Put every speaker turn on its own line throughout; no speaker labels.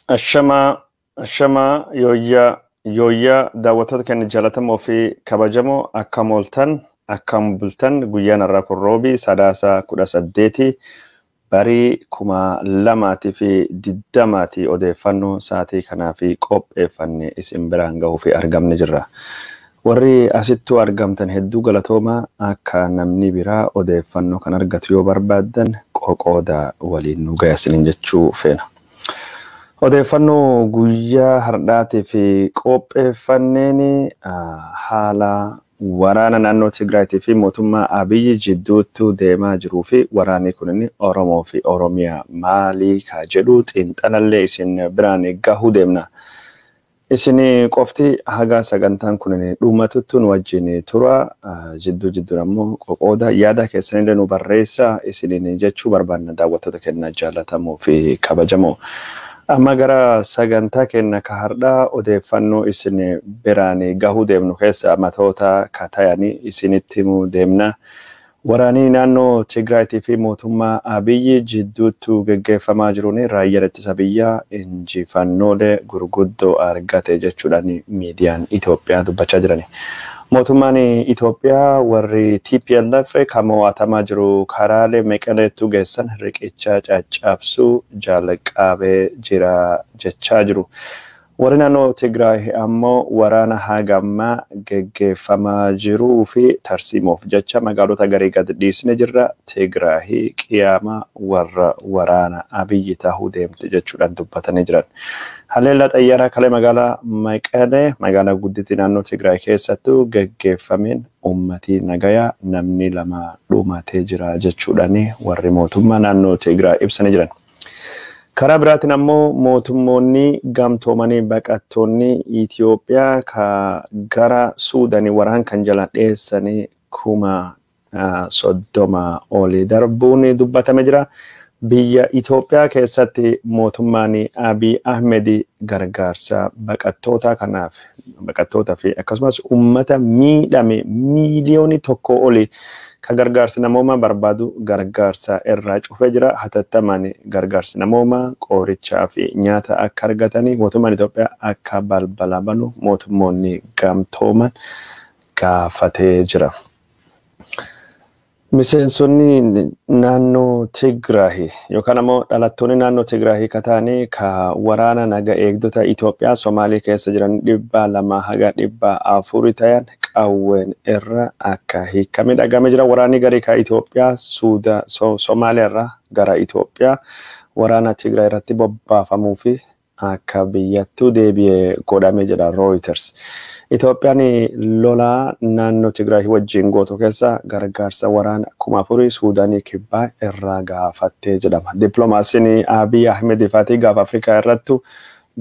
Ashamaa ashamaa yooyyaa yooyyaa daawwattoota keenya jaallatamoo fi kabajamoo akkam ooltan akkam bultan. Guyyaan har'aa kun roobii Sadaasa 18 barii 2020ti. Odeeffannoo sa'aatii kanaa fi qopheeffanne isin biraan gahuu fi argamne jirra. Warri asittuu argamtan hedduu galatooma. Akka namni biraa odeeffannoo kan argatu yoo barbaaddan qoqooda waliin nu gaya isiniin jechuu feena. Odeeffannoo guyyaa har'aatii fi qopheeffanneen haala waraana naannoo Tigraayitii fi mootummaa Abiyyi jidduutti deemaa jiruu fi waraanni kun Oromoo fi Oromiyaa maalii ka jedhu xiinxalallee isin biraan gahuu deemna. Isin qofti haga sagantaan kun dhumatutti nu wajjin tura. Jidduu jidduun ammoo qoqooda yaada keessanillee nu barreessa isiniin jechuu barbaanna, daawwattoota keenya jaallatamoo fi kabajamoo. Amma gara sagantaa keenya ka har'aa odeeffannoo isin biraan gahuu deemnu keessa matoota ka ta'anii isinitti himuu deemna. Waraanni naannoo Tigraayitii fi mootummaa Abiyyi jidduutti geggeeffamaa jiruun raayyaan ittisa biyyaa injifannoolee gurguddoo argate jechuudhaan miidiyaan Itoophiyaa dubbachaa jiran. Mootummaan Itoophiyaa warri TPLF kan mo'atamaa jiru karaalee Meqeleettuu geessan riqicha caccabsuu jalqabee jira jechaa jiru. Warri naannoo Tigraay ammoo waraana hagammaa geggeeffamaa jiruu fi tarsiimoof jecha magaalota garii gad dhiisne jirra. Tigraay qiyaama warra waraana Abiyyi tahuu deemte jechuudhaan dubbatanii jiran. Haleellaa xayyaaraa kalee magaalaa Maqalee, magaalaa guddittii naannoo Tigraay keessattuu geggeeffameen uummatii nagayaa namni 2 dhumatee jira jechuudhaan warri mootummaa naannoo Tigraay ibsanii jiran. Karaa biraatiin ammoo mootummoonni gamtoomanii baqattoonni Itoophiyaa ka gara Suudaanii waraan kan jala dheessanii 30,000 olii darbuun dubbatame jira. Biyya Itoophiyaa keessatti mootummaan Abiy Ahmed gargaarsa baqattoota kanaaf baqattoota fi akkasumas uummata miidhame miiliyoonii 1 olii ka gargaarsi namoomaa barbaadu gargaarsa irraa cufee jira. Hatattamaan gargaarsi namoomaa qorichaa fi nyaata akka argatanii mootummaan Itoophiyaa akka balbala banu mootummoonni gamtooman gaafatee jira. Miseensonni naannoo Tigraay yookaan ammoo dhalattoonni naannoo Tigraay ka ta'anii ka waraana naga eegdota Itoophiyaa Somaalii keessa jiran 200 haga 400 ta'an qawween irra akka hiikamee dhagame jira. Waraanni garii ka Itoophiyaa Suuda Somaaliyaa irraa gara Itoophiyaa waraana Tigraay irratti bobbaafamuu fi akka biyyattuu deebi'ee godhame jedha Reuters. Itoophiyaan lolaa naannoo Tigraay wajjin gootu keessa gargaarsa waraana 4,000 Suudaanii kibbaa irraa gaafattee jedhama. Dippiloomaasiin Abiy Ahmed faatii gaafa Afrikaa irrattu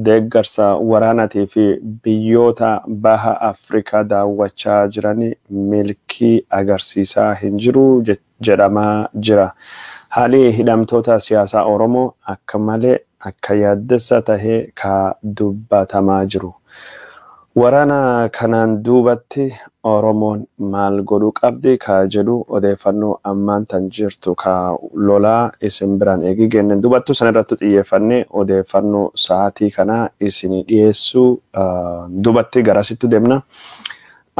deeggarsa waraanaatii fi biyyoota baha Afrikaa daawwachaa jiran milkii agarsiisaa hin jiru jedhamaa jira. Haalli hidhamtoota siyaasaa Oromoo akka malee akka yaaddessa tahee ka dubbatamaa jiru. Waraana kanaan duubatti Oromoon maal godhuu qabdi ka jedhu odeeffannoo ammaan tan jirtu ka lolaa isin biraan eegi gennen dubattu san irratti xiyyeeffannee odeeffannoo sa'aatii kanaa isin dhiyeessuu dubatti garasittu deemna.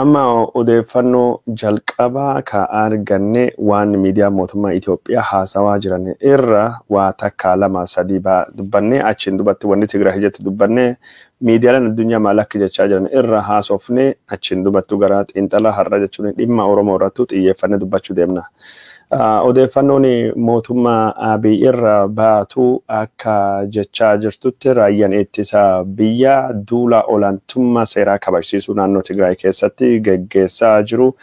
Amma odeeffannoo jalqabaa ka arganne waan miidiyaa mootummaa Itoophiyaa haasawaa jiran irra waa takka lama sadii dubbanne, achiin dubatti wanni Tigraay jetti dubbanne, miidiyaaleen addunyaa maal akka jechaa jiran irra haasofne, achiin dubattu gara xiinxalaa har'a jechuun dhimma Oromoo irrattu xiyyeeffanne dubbachuu deemna. Odeeffannoon mootummaa Abiy irra baatu akka jechaa jirtutti raayyaan ittisa biyyaa duula olaantummaa seeraa kabajsiisuu naannoo Tigraay keessatti geggeessaa jiru.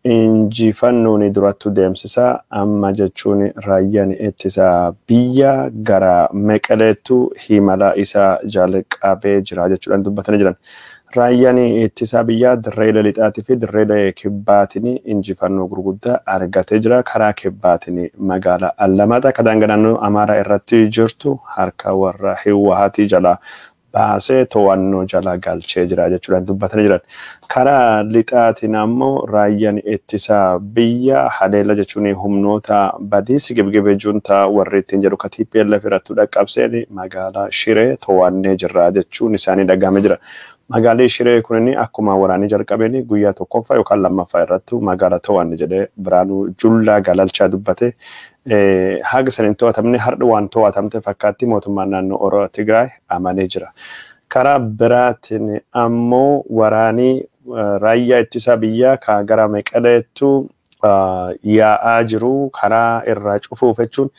Injifannoon durattu deemsisa amma jechuun raayyaan ittisa biyya gara Meqeleettu himala isaa jalqabee jira jechuudhaan dubbatanii jiran. Raayyaan ittisa biyyaa dirree lixaatii fi dirree kibbaatiin injifannoo gurguddaa argatee jira. Karaa kibbaatiin magaalaa Allamaaxaa akka daangaa naannoo Amaaraa irratti jirtu harka warra Hiwwahaatii jalaa baasee to'annoo jala galchee jira jechuudhaan dubbatanii jiran. Karaa lixaatiin ammoo raayyaan ittisa biyya haleela jechuun humnoota badiisi gibgibee juntaa warri ittiin jedhu ka TPLF irratti dhaqqabseen magaalaa Shiree to'annee jirra jechuun isaanii dhagahame jira. Magaalli Shiree kunin akkuma waraanni jalqabeen guyyaa tokkoffaa yookaan lammaffaa irratti magaalaa to'anne jedhee Biraanuu Jullaa Galalchaa dubbate. Haga san hin to'atamne har'a waan to'atamte fakkaatti mootummaan naannoo Oromoo Tigraay amanee jira. Karaa biraatiin ammoo waraanii raayyaa ittisa biyyaa ka gara Meqeleettu yaa'aa jiru karaa irraa cufuuf jechuun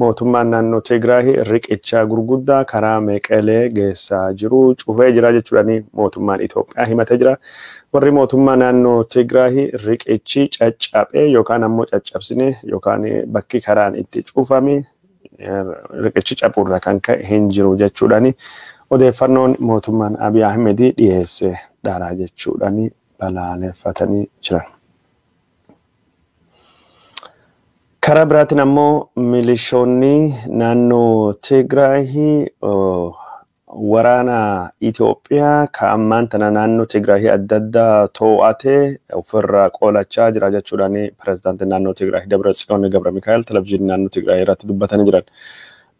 mootummaan naannoo Tigraay riqicha gurguddaa karaa Meqelee geessaa jiru cufee jira jechuudhaan mootummaan Itoophiyaa himatee jira. Warri mootummaa naannoo Tigraay riqichi caccabee yookaan ammoo caccabsine yookaan bakki karaan itti cufame riqichi caburra kan ka'e hin jiru jechuudhaan odeeffannoon mootummaan Abiy Ahmed dhiyeesse dharaa jechuudhaan balaaleffatanii jiran. Karaa biraatiin ammoo milishoonni naannoo Tigraay waraana Itoophiyaa ka ammaan tana naannoo Tigraay adda addaa to'atee ofirraa qolachaa jira jechuudhaan pirezidaantiin naannoo Tigraay Dabratsiyoon Gabra Mikaa'el televizyiinii naannoo Tigraay irratti dubbatanii jiran.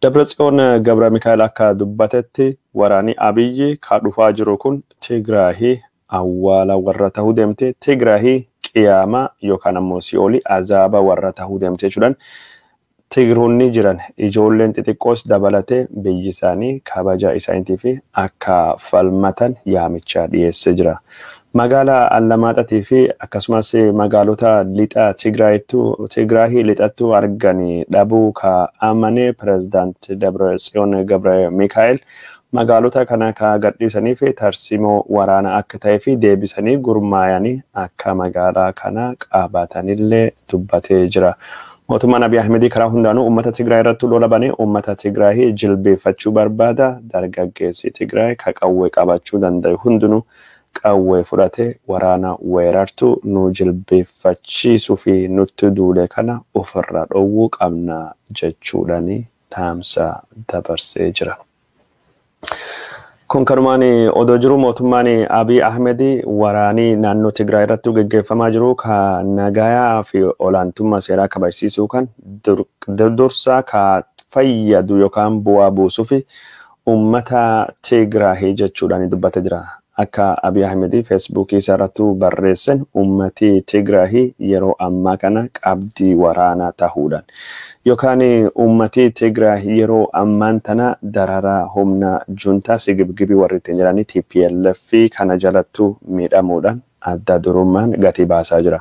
Dabratsiyoon Gabra Mikaa'el akka dubbatetti waraanni Abiyyi ka dhufaa jiru kun Tigraay awwaala warra tahuu deemte, Tigraay qiyaamaa yookaan ammoo si'oolii azaaba warra tahuu deemte jechuudhaan Tigroonni jiran ijoolleen xixiqqoos dabalatee biyyi isaanii kabaja isaaniitii fi akka falmatan yaamichaa dhiyeessee jira. Magaalaa Allamaaxatii fi akkasumas magaalota lixa Tigraahii lixattu arganii dhabuu ka amane pirezidaant Dabratsiyoon Gabra Mikaa'el magaalota kana ka gadhiisanii fi tarsiimoo waraanaa akka ta'ee fi deebisanii gurmaayanii akka magaalaa kana qabatanillee dubbatee jira. Mootummaan Abiy Ahmed karaa hundaanuu uummata Tigraay irratti lola banee uummata Tigraay jilbeeffachuu barbaada. Dargaggeessi Tigraay ka qawwee qabachuu danda'u hundinuu qawwee fudhatee waraana weerartu nu jilbeeffachiisuu fi nutti duule kana ofirraa dhowwuu qabna jechuudhaan dhaamsa dabarsee jira. Kun kanumaan odoo jiru mootummaan Abiy Ahmed waraanii naannoo Tigraay irratti gaggeeffamaa jiru ka nagayaa fi olaantummaa seeraa kabajsiisuu kan dursaa ka fayyadu yookaan bu'aa buusuu fi uummata Tigraay jechuudhaan dubbatee jira. Akka Abiy Ahmed feesbuukii isaa irratti barreessan uummati Tigraay yeroo ammaa kana qabdii waraanaa tahuudhaan yookaan uummati Tigraay yeroo ammaan tana dararaa humna juntaa sigibgibii warri ittiin jiranii TPLF kana jalattu miidhamuudhaan adda durummaan gatii baasaa jira.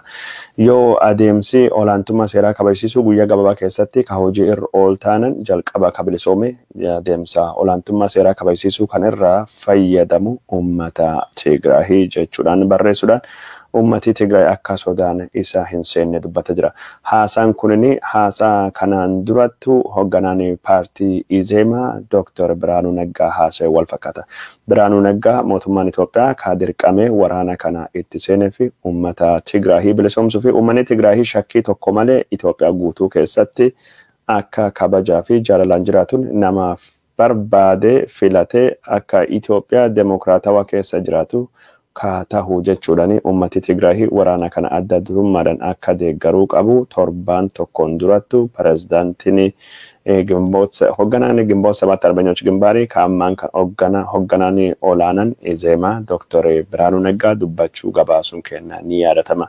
Yoo adeemsi olaantummaa seeraa kabajsiisuu guyyaa gabaabaa keessatti ka hojii irra ool taanan jalqaba kabilisoome adeemsa olaantummaa seeraa kabajsiisuu kan irraa fayyadamu uummata Tigraay jechuudhaan barreessuudhaan uummati Tigraay akka sodaan isa hin seenne dubbata jira. Haasaan kunin haasaa kanaan durattu hoogganaan paartii Izeemaa Dr. Biraanuu Naggaa haasa'e wal fakkaata. Biraanuu Naggaa mootummaan Itoophiyaa ka dirqamee waraana kana itti seenee fi uummata Tigraay bilisoomsuu fi uummanni Tigraay shakkii tokko malee Itoophiyaa guutuu keessatti akka kabajaa fi jaalalaan jiraatuun namaaf barbaadee filatee akka Itoophiyaa demokiraatawaa keessa jiraatu ka tahu jechuudhaan uummati Tigraay waraana kana adda durummaadhaan akka deeggaruu qabu torbaan tokkoon durattu pirezidaantiin hoogganaan Gimboot Sabaat Arbanyoch Gimbaarii ka ammaan kan hoogganaan olaanaan Izeemaa Dr. Biraanuu Naggaa dubbachuu gabaasuun kenna ni yaadatama.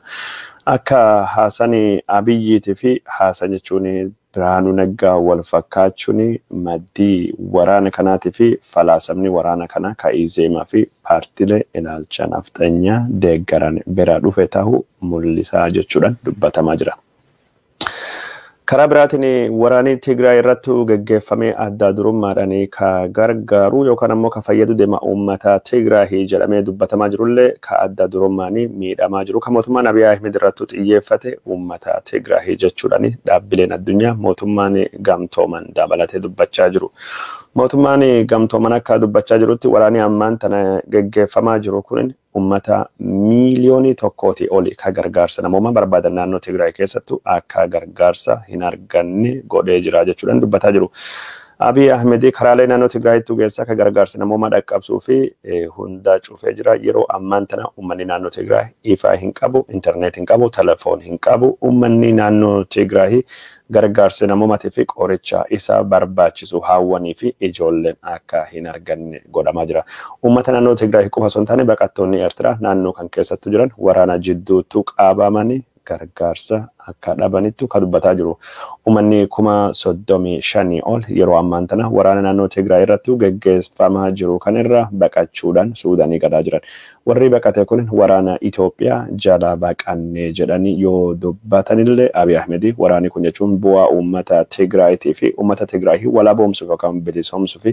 Akka haasan Abiyyiitii fi haasan jechuun Biraanuu Naggaa wal fakkaachuun maddii waraana kanaatii fi falaasamni waraana kanaa ka Izeemaa fi paartiilee ilaalcha nafxanyaa deeggaran bira dhufe ta'uu mul'isaa jechuudhaan dubbatamaa jira. Karaa biraatiin waraanni Tigraay irratti gaggeeffamee adda durummaadhaan ka gargaaru yookaan ammoo ka fayyadu deema uummata Tigraay jedhamee dubbatamaa jirullee ka adda durummaan miidhamaa jiru ka mootummaan Abiy Ahmed irratti xiyyeeffate uummata Tigraay jechuudhaan dhaabbileen addunyaa mootummaan gamtooman dabalatee dubbachaa jiru. Mootummaan gamtooman akka dubbachaa jirutti waraanni ammaan tana gaggeeffamaa jiru kun uummata miiliyoonii tokkootii oli ka gargaarsa namooma barbaadan naannoo Tigraay keessattu akka gargaarsa hin arganne godhee jira jechuudhaan dubbataa jiru. Abiy Ahmed karaalee naannoo Tigraayittuu keessa akka gargaarsi namoomaa dhaqqabsuu fi hunda cufee jira. Yeroo ammaan tana uummanni naannoo Tigraay ifaa hin qabu, intarneet hin qabu, telefoon hin qabu. Uummanni naannoo Tigraay gargaarsi namoomaatii fi qoricha isa barbaachisu haawwanii fi ijoolleen akka hin arganne godhamaa jira. Uummata naannoo Tigraay qofa osoo hin taane baqattoonni Eertiraa naannoo kan keessattu jiran waraana jidduutti qabamanii gargaarsa akka dhabanittu kan dubbataa jiru. Uummanni 35,000 ol yeroo ammaan tana waraana naannoo Tigraay irratti geggeeffamaa jiru kan irra baqachuudhaan Suudaanii gadaa jiran. Warri baqate kun waraana Itoophiyaa jala baqannee jedhanii yoo dubbatanillee Abiy Ahmed waraanni kun jechuun bu'aa uummata Tigraayitii fi uummata Tigraay walaboomsuuf yookaan bilisoomsuuf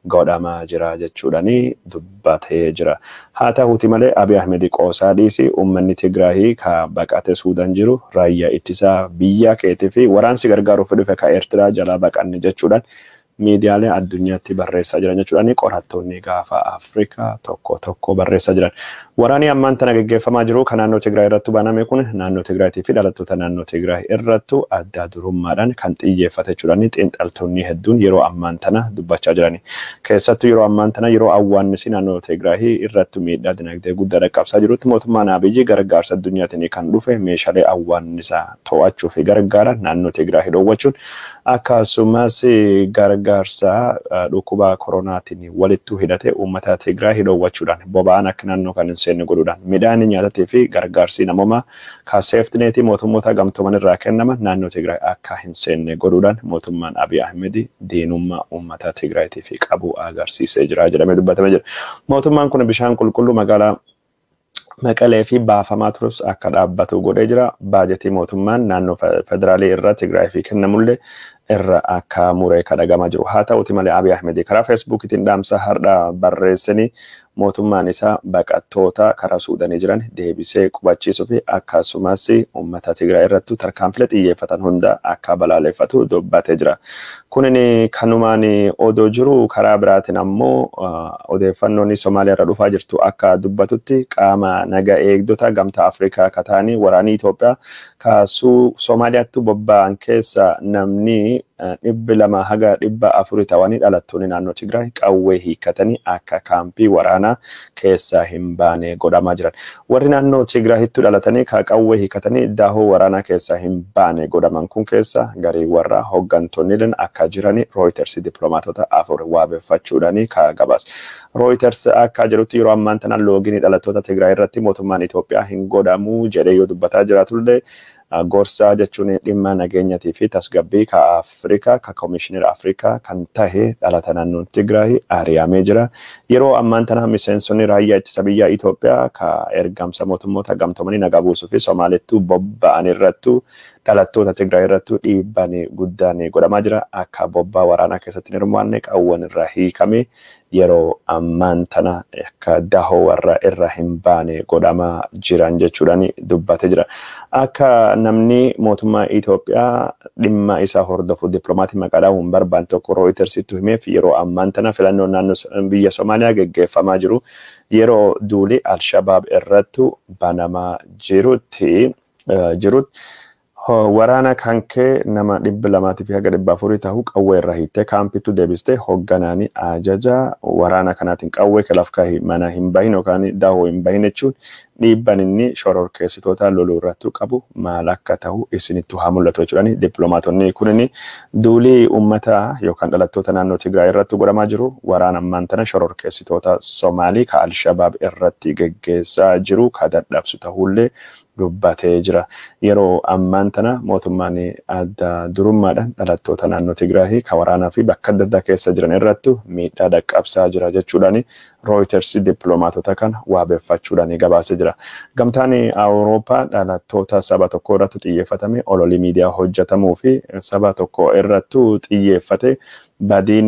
godhamaa jira jechuudhaani dubbatee jira. Haa ta'uuti malee Abiy Ahmed qoosaa dhiisi uummanni Tigraay ka baqate Suudaan jiru raayyaa ittisaa biyya keetii fi waraansi gargaaruuf dhufe ka Eertiraa jalaa baqanne jechuudhaan miidiyaalee addunyaatti barreessaa jiran jechuudhaan qorattoonni gaafa Afrikaa tokko tokko barreessaa jiran. Waraanni ammaan tana geggeeffamaa jiru kan naannoo Tigraay irratti baname kun naannoo Tigraayitii fi dhalattoota naannoo Tigraay irrattu adda durummaadhaan kan xiyyeeffate jechuudhaan xiinxaltoonni hedduun yeroo ammaan tana dubbachaa jiran. Keessattuu yeroo ammaan tana yeroo awwaannisi naannoo Tigraay irratti miidhaa dinagdee guddaa dhaqqabsaa jirutti mootummaan Abiyyi gargaarsa addunyaatiin kan dhufe meeshaalee awwaannisaa to'achuu fi gargaara naannoo Tigraay dhoowwachuun akkasumas gargaarsa dhukkuba koronaatiin walittu hidhate uummata Tigraay dhoowwachuudhaan boba'aan akka naannoo kan hin seenne godhuudhaan midhaan nyaatatii fi gargaarsi namoomaa ka seeftineetii mootummoota gamtooman irraa kennaman naannoo Tigraay akka hin seenne godhuudhaan mootummaan Abiy Ahmed diinummaa uummata Tigraayitii fi qabu agarsiisee jira jedhamee dubbatamee jira. Mootummaan kun bishaan qulqulluu magaalaa Maqalee fi baafamaa turus akka dhaabbatu godhee jira. Baajetii mootummaan naannoo federaalii irra Tigraay fi kennamullee irra akka muree kadhagamaa jiru. Haa ta'uti malee Abiy Ahmed karaa Feesbuukiitiin dhaamsa har'a barreessanii mootummaan isaa baqattoota karaa Suudaanii jiran deebisee qubachiisuu fi akkasumas uummata Tigraay irratti tarkaanfilee xiyyeeffatan hunda akka balaaleffatu dubbatee jira. Kunin kanumaan odoo jiru karaa biraatiin ammoo odeeffannoon Somaaliyaa irra dhufaa jirtu akka dubbatutti qaama naga eegdota gamtaa Afrikaa akka ta'anii waraanii Itoophiyaa kaasuu Somaaliyaatti bobba'an keessa namni 200 haga 400 ta'anii dhalattoonni naannoo Tigraay qawwee hiikkatanii akka kaampii waraanaa keessaa hin baane godhamaa jiran. Warri naannoo Tigraayitti dhalatanii ka qawwee hiikkatanii daahoo waraanaa keessaa hin baane godhaman kun keessa garii warra hooggantoonni akka jirani Reuters dippiloomaatota 4 waabeffachuudhaan ka gabaase. Reuters akka jedhutti yeroo ammaan tana loogiin dhalattoota Tigraay irratti mootummaan Itoophiyaa hin godhamu jedhee yoo dubbataa jiraatullee gorsaa jechuun dhimma nageenyatii fi tasgabbii ka Afrikaa ka Koomishinera Afrikaa kan tahe dhalata naannoo Tigraay ari'amee jira. Yeroo ammaan tana miseensonni raayyaa ittisa biyyaa Itoophiyaa ka ergamsa mootummoota gamtoomanii nagaa buusuu fi Somaaleettuu bobba'an irrattu dhalattoota Tigraay irrattu dhiibbaan guddaan godhamaa jira. Akka bobbaa waraanaa keessatti hin hirmaanne qawwan irraa hiikame yeroo ammaan tana akka dahoo warra irra hin baane godhamaa jiran jechuudhaan dubbatee jira. Akka namni mootummaa Itoophiyaa dhimma isaa hordofu dippiloomatii maqaa dhahuun barbaanne tokko Reutersitti himeef yeroo ammaan tana filannoon naannoo biyya Somaaliyaa geggeeffamaa jiru yeroo duuli Alshabaab irratti banamaa jirutti waraana kan kee nama 200 fi haga 400 ta'u qawwee irra hiittee kaampittu deebistee hoogganaanii ajaja waraana kanaatiin qawwee kalaf kahi mana hin bahin yookaan dahoo hin bahin jechuun dhiibban inni shororkeessitoota loluu irratti qabu maal akka ta'u isinitti haa mul'atu jechuudhaan dippiloomaatonni kunin duulii uummata yookaan dhalattoota naannoo Tigraay irratti godhamaa jiru waraana ammaan tana shororkeessitoota Somaalii ka Alshabaab irratti geggeessaa jiru ka dadhabsu ta'ullee dubbatee jira. Yeroo ammaan tana mootummaan adda durummaadhaan dhalattoota naannoo Tigraay ka waraanaa fi bakka adda addaa keessa jiran irratti miidhaa dhaqqabsaa jira jechuudhaan Reuters dippiloomaatota kana waabeffachuudhaan gabaasee jira. Gamtaan Awurooppaa dhalattoota saba tokko irratti xiyyeeffatame ololii miidiyaa hojjetamuu fi saba tokko irratti xiyyeeffate badiin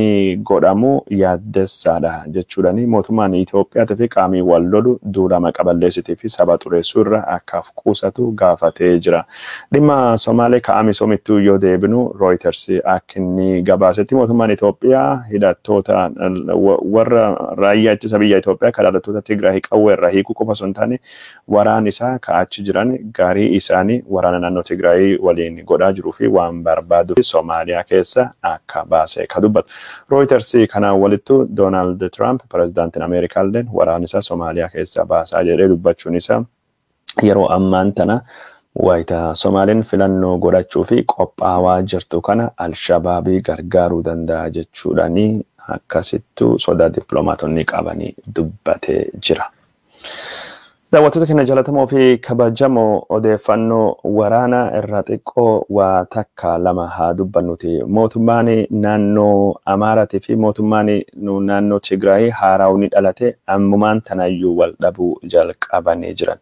godhamu yaaddessaadha jechuudhaan mootummaan Itoophiyaatii fi qaamii wal lolu duulama qaballeessitii fi saba xureessuu irra akka qusatu gaafatee jira. Dhimma Somaalee ka'ame somittuu yoo deebinu Reuters akka inni gabaasetti mootummaan Itoophiyaa hidhattoota warra raayyaa ittisa biyya Itoophiyaa kan dhalattoota Tigraay qawwee irraa hiikuu qofa osoo hin taane waraan isaa ka'achi jiran gaarii isaanii waraana naannoo Tigraay waliin godhaa jiruu fi waan barbaadu Somaaliyaa keessa akka baase. dubbatu. Reuters kanaan walittu Doonaald Tiraamp pirezidaantiin Ameerikaalleen waraana isaa Somaaliyaa keessaa baasaa jedhee dubbachuun isaa yeroo ammaan tana wayita Somaaliin filannoo godhachuu fi qophaawaa jirtu kana Alshabaabii gargaaruu danda'a jechuudhaani akkasittuu sodaa dippiloomaatonni qabanii dubbatee jira. Daawwattoota keenya jaallatamoo fi kabajamoo, odeeffannoo waraanaa irraa xiqqoo waa takka lama haa dubbannuti. Mootummaan naannoo Amaaraatii fi mootummaan naannoo Tigraay haaraawni dhalate ammumaan tanayyuu wal dhabuu jalqabanii jiran.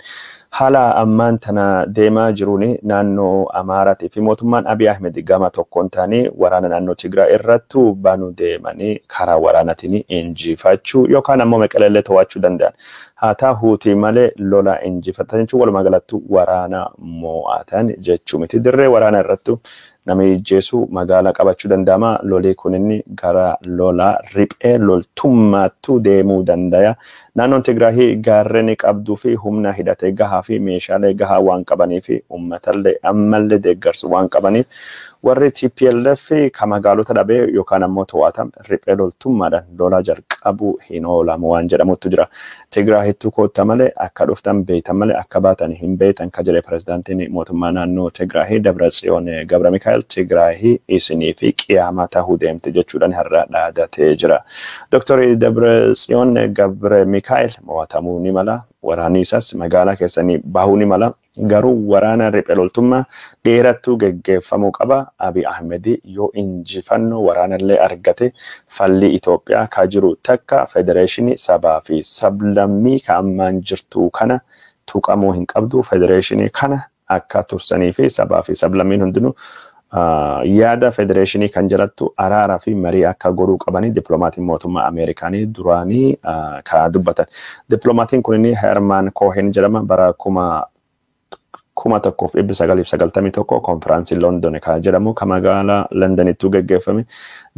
Haala ammaan tana deemaa jiruun naannoo Amaaraatii fi mootummaan Abiy Ahmed gama tokkoon ta'anii waraana naannoo Tigraay irrattuu banuu deemanii karaa waraanaatiin injifachuu yookaan ammoo Meqeleellee to'achuu danda'an. Haa ta'uutii malee lola injifatan jechuun walumaa galattuu waraana mo'atan jechuu miti. Dirree waraana irrattuu nama ijjeesu magaalaa qabachuu danda'ama. Lolii kun inni gara lola riphee loltummaattuu deemuu danda'a. Naannoon Tigraahii gaarreen qabduu fi humna hidhatee gahaa fi meeshaalee gahaa waan qabanii fi uummatallee ammallee deeggarsu waan qabaniif, warri TPLF ka magaalota dhabee yookaan ammoo to'atan riphee loltummaadhaan lola jalqabuu hin oolamu waan jedhamutu jira. Tigraahittuu kootta malee akka dhuftan beeytan malee akka baatan hin beeytan ka jedhe pirezidaantiin mootummaa naannoo Tigraahii Dabratsiyoon Gabra Mikaa'el, Tigraahii isinii fi qiyaamaa tahuu deemte jechuudhaan har'a dhaadatee jira. Dooktar Dabratsiyoon Gabra Mikaa'el mo'atamuu ni mala. Waraanni isaas magaalaa keessanii bahuu ni mala. Garuu waraana riphee loltummaa dheerattuu geggeeffamuu qaba. Abiy Ahmed yoo injifannoo waraanallee argate, falli Itoophiyaa ka jiru takka federeeshinii sabaa fi sablammii ka ammaan jirtu kana tuqamuu hin qabdu. Federeeshinii kana akka tursanii fi sabaa fi sablammiin hundinuu yaada federeeshinii kan jalattu araaraa fi marii akka godhuu qabanii dippiloomaatiin mootummaa Ameerikaanii duraanii ka dubbatan. Dippiloomatiin kun inni Herman Cohen jedhama. Bara 1991 konfiraansii London ka jedhamu ka magaalaa Londonittuu geggeeffame,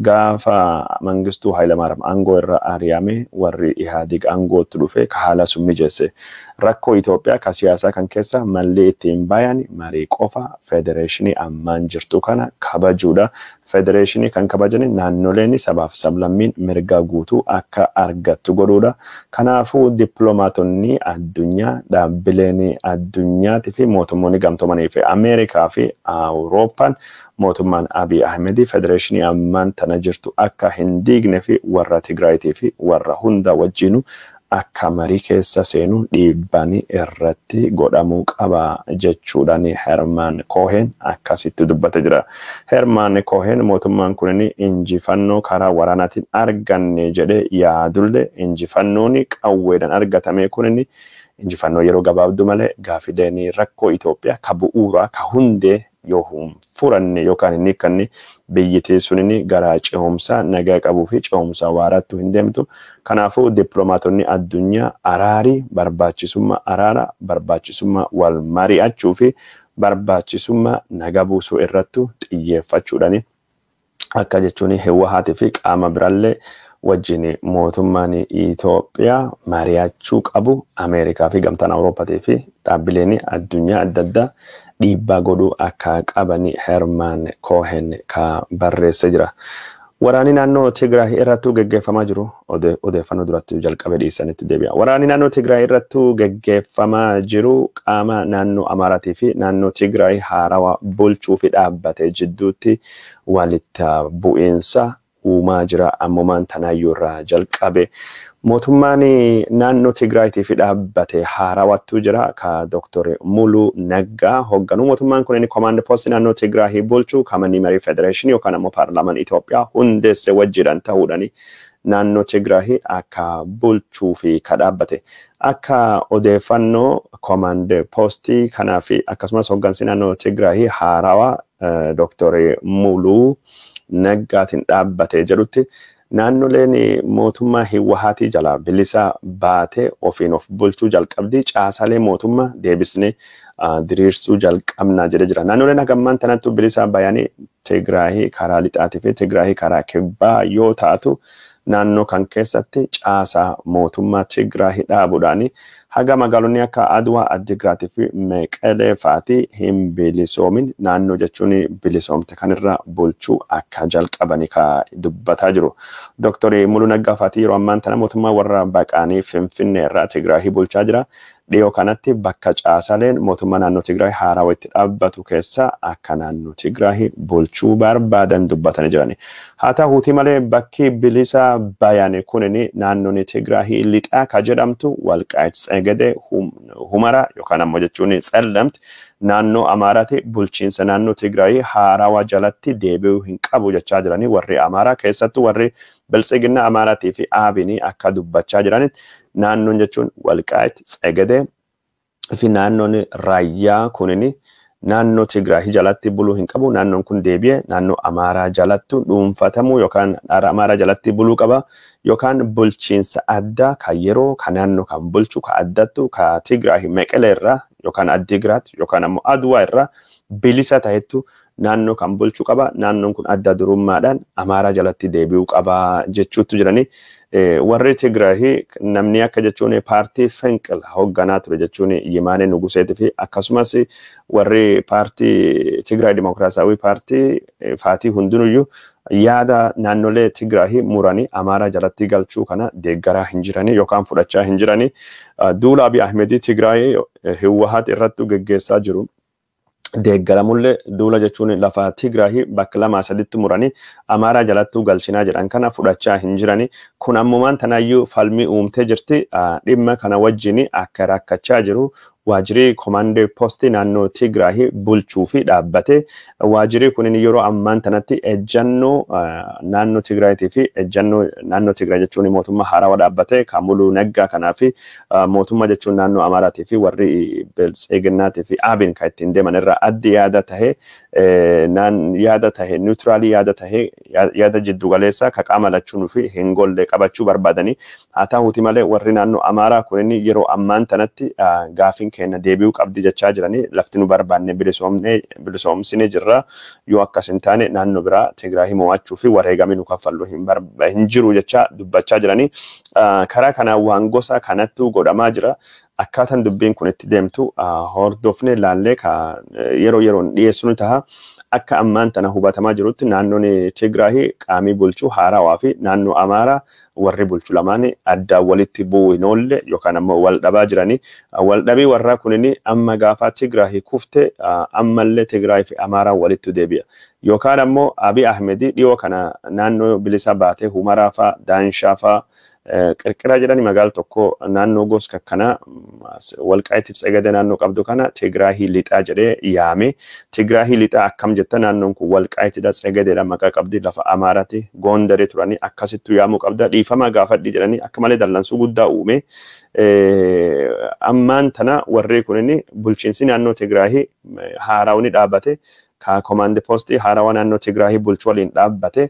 gaafa Mangistuu Hayilamaariyaam aangoo irra ari'ame warri Ihaadig aangootti dhufe, ka haala sun mijeesse. Rakkoo Itoophiyaa ka siyaasaa kan keessa malli ittiin bayan marii qofa, federeeshinii ammaan jirtu kana kabajuudha. Federeeshinii kan kabajan naannoleen sabaaf sablammiin mirga guutuu akka argattu godhuudha. Kanaafuu dippiloomaatonni addunyaa, dhaabbileen addunyaatii fi mootummoonni gamtoomanii fi Ameerikaa fi Awurooppaan mootummaan Abiy Ahmed federeeshinii ammaan tana jirtu akka hin diigne fi warra Tigraayitii fi warra hunda wajjinu akka marii keessa seenu dhiibbaan irratti godhamuu qaba jechuudhaan Herman Cohen akkasitti dubbate jira. Herman Cohen mootummaan kun injifannoo karaa waraanaatiin arganne jedhee yaadullee, injifannoon qawweedhaan argatame kun injifannoo yeroo gabaabduu malee gaafileen rakkoo Itoophiyaa ka bu'uuraa ka hundee yoo hin furanne yookaan hin hiikkanne, biyyittii sunin gara ce'umsaa nagaa qabuu fi ce'umsaa waarattu hin deemtu. Kanaafuu dippiloomaatonni addunyaa araarii barbaachisummaa, araara barbaachisummaa, wal mari'achuu fi barbaachisummaa nagaa buusuu irrattu xiyyeeffachuudhaani akka jechuun Hiwwahaatii fi qaama biraallee wajjin mootummaan Itoophiyaa mari'achuu qabu, Ameerikaa fi gamtaan Awurooppaatii fi dhaabbileen addunyaa adda addaa dhiibbaa godhuu akka qaban Herman Cohen ka barreessee jira. Waraanni naannoo Tigraay irrattuu geggeeffamaa jiru, odeeffannoo duratti jalqabe dhiisanitti deebi'a. Waraanni naannoo Tigraay irrattuu geggeeffamaa jiru qaama naannoo Amaaraatii fi naannoo Tigraay haarawaa bulchuu fi dhaabbate jidduutti walitti bu'iinsa uumaa jira ammumaan tanaayyuu irraa jalqabe. Mootummaan naannoo Tigraayitii fi dhaabbate haarawattu jira ka Dr. Muluu Naggaa hoogganu. Mootummaan kun inni komaand poostii naannoo Tigraahii bulchu kamanni marii federeeshinii yookaan ammoo paarlaamaan Itoophiyaa hundeesse wajjiidhaan ta'uudhaan naannoo Tigraahii akka bulchuu fi ka dhaabbate. Akka odeeffannoo komaand poostii kanaa fi akkasumas hooggansi naannoo Tigraahii haarawaa Dr. Muluu Naggaatiin dhaabbate jedhutti, naannoleen mootummaa Hiwwahaatii jalaa bilisa baatee ofiin of bulchuu jalqabdi, caasalee mootummaa deebisnee diriirsuu jalqabnaa jedhee jira. Naannoleen hagammaan tanattu bilisa bayanii Tigraahii karaa lixaatii fi Tigraahii karaa kibbaa yoo taatu, naannoo kan keessatti caasaa mootummaa Tigraahii dhaabuudhaan Haga magaalonni akka Adwaa, Addigraatii fi Meqelee fa'aati hin bilisoomin naannoo jechuun bilisoomte kanirra bulchuu akka jalqabani ka dubbataa jiru. Dooktor Muluu Naggaa fa'aati yeroo ammaan tana mootummaa warra baqaanii Finfinnee irraa Tigraahii bulchaa jira. Dhiyoo kanatti bakka caasaleen mootummaa naannoo Tigraay haarawaa itti dhaabbatu keessa akka naannoo Tigraay bulchuu barbaadan dubbatanii jirani. Haa ta'uutii malee bakki bilisa bayan kunin naannoon Tigraay lixaa ka jedhamtu Walqaayit Tsegede Humara yookaan ammoo jechuun Tsellemt naannoo Amaaraati bulchiinsa naannoo Tigraay haarawaa jalatti deebi'uu hin qabu jechaa jiranii warri Amaaraa keessattuu warri Biltsiginna Amaaraatii fi Abiin akka dubbachaa jiranitti naannoon jechuun Walqaayit Tsegedee fi naannoon Raayyaa kunin naannoo Tigraay jalatti buluu hin qabu. Naannoon kun deebi'ee naannoo Amaaraa jalatti dhuunfatamuu yookaan Amaaraa jalatti buluu qaba yookaan bulchiinsa addaa kan yeroo kan naannoo kan bulchu kan addattu kan Tigraay Meqelee irraa yookaan Addigraat yookaan ammoo Adwaa irraa bilisa ta'ettu naannoo kan bulchuu qaba. Naannoon kun adda durummaadhaan Amaaraa jalatti deebi'uu qaba jechuutu jirani. Warri Tigraay namni akka jechuun paartii Fenqil hoogganaa ture jechuun Yimaanee Nuguseetii fi akkasumas warri paartii Tigraay Dimokiraasiyaawii paartii Faatii hundinuyyuu yaada naannolee Tigraay muranii Amaaraa jalatti galchuu kana deeggaraa hin jirani yookaan fudhachaa hin jirani. Duula Abiy Ahmedii Tigraay Hiwwahaat irratti geggeessaa jiru. Deeggaramullee duula jechuun lafa Tigraay bakka lamaa saditti muranii Amaaraa jalattuu galchinaa jedhan kana fudhachaa hin jirani. Kun ammumaan tanaayyuu falmii uumtee jirti. Dhimma kana wajjin akka rakkachaa jiru waajjirri komaandii poostii naannoo Tigraay bulchuu fi dhaabbate. Waajjirri kun yeroo ammaan tanatti ejjannoo naannoo Tigraayitii fi ejjannoo naannoo Tigraay jechuun mootummaa haarawaa dhaabbate kan Muluu Naggaa kanaa fi mootummaa jechuun naannoo Amaaraatii fi warri Biltsiginnaatii fi Abiin kan ittiin deeman irraa addi yaada tahe yaada tahe niwutiraalii yaada tahe yaada jiddu galeessaa ka qaama lachuun fi hin golle qabachuu barbaadanii. Haa ta'uuti malee warri naannoo Amaaraa kunin yeroo ammaan tanatti gaafiin keenya deebi'uu qabdi jechaa jiranii lafti nu barbaanne bilisoomsine jirra yoo akkas hin taane naannoo biraa Tigraay mo'achuu fi wareegamii nu kaffallu hin jiru jechaa dubbachaa jiranii. Karaa kanaan waan gosa kanattu godhamaa jira. Akkaataan dubbiin kun itti deemtu hordofne laallee yeroo yeroon dhiyeessu ni ta'a. Akka ammaan tana hubatamaa jirutti naannoon Tigraay qaamii bulchuu haarawaa fi naannoo Amaaraa warri bulchu lamaan addaan walitti bu'uu hin oolle yookaan ammoo wal dhabaa jiranii. Wal dhabii warraa kunin amma gaafa Tigraay kufte ammallee Tigraay fi Amaaraa walitti deebi'a. Yookaan ammoo Abiy Ahmedii dhiyoo kana naannoo bilisa baatee Humaraa fa'aa Daanshaa fa'aa qirqira jedhani magaala tokko naannoo gosa kana Walqaayitiif Tsegede naannoo qabdu kana Tigraay lixaa jedhee yaame. Tigraay lixaa akkam jetta naannoon kun Walqaayitidha Tsegedeedha maqaa qabdi lafa Amaaraati Gondaree turanii akkasittu yaamuu qabda dhiifama gaafadhi jedhanii akka malee dallansuu guddaa uume. Ammaan tana warri kunin bulchiinsi naannoo Tigraay haarawni dhaabbate ka komaandi poostii haarawaa naannoo Tigraay bulchuu waliin dhaabbate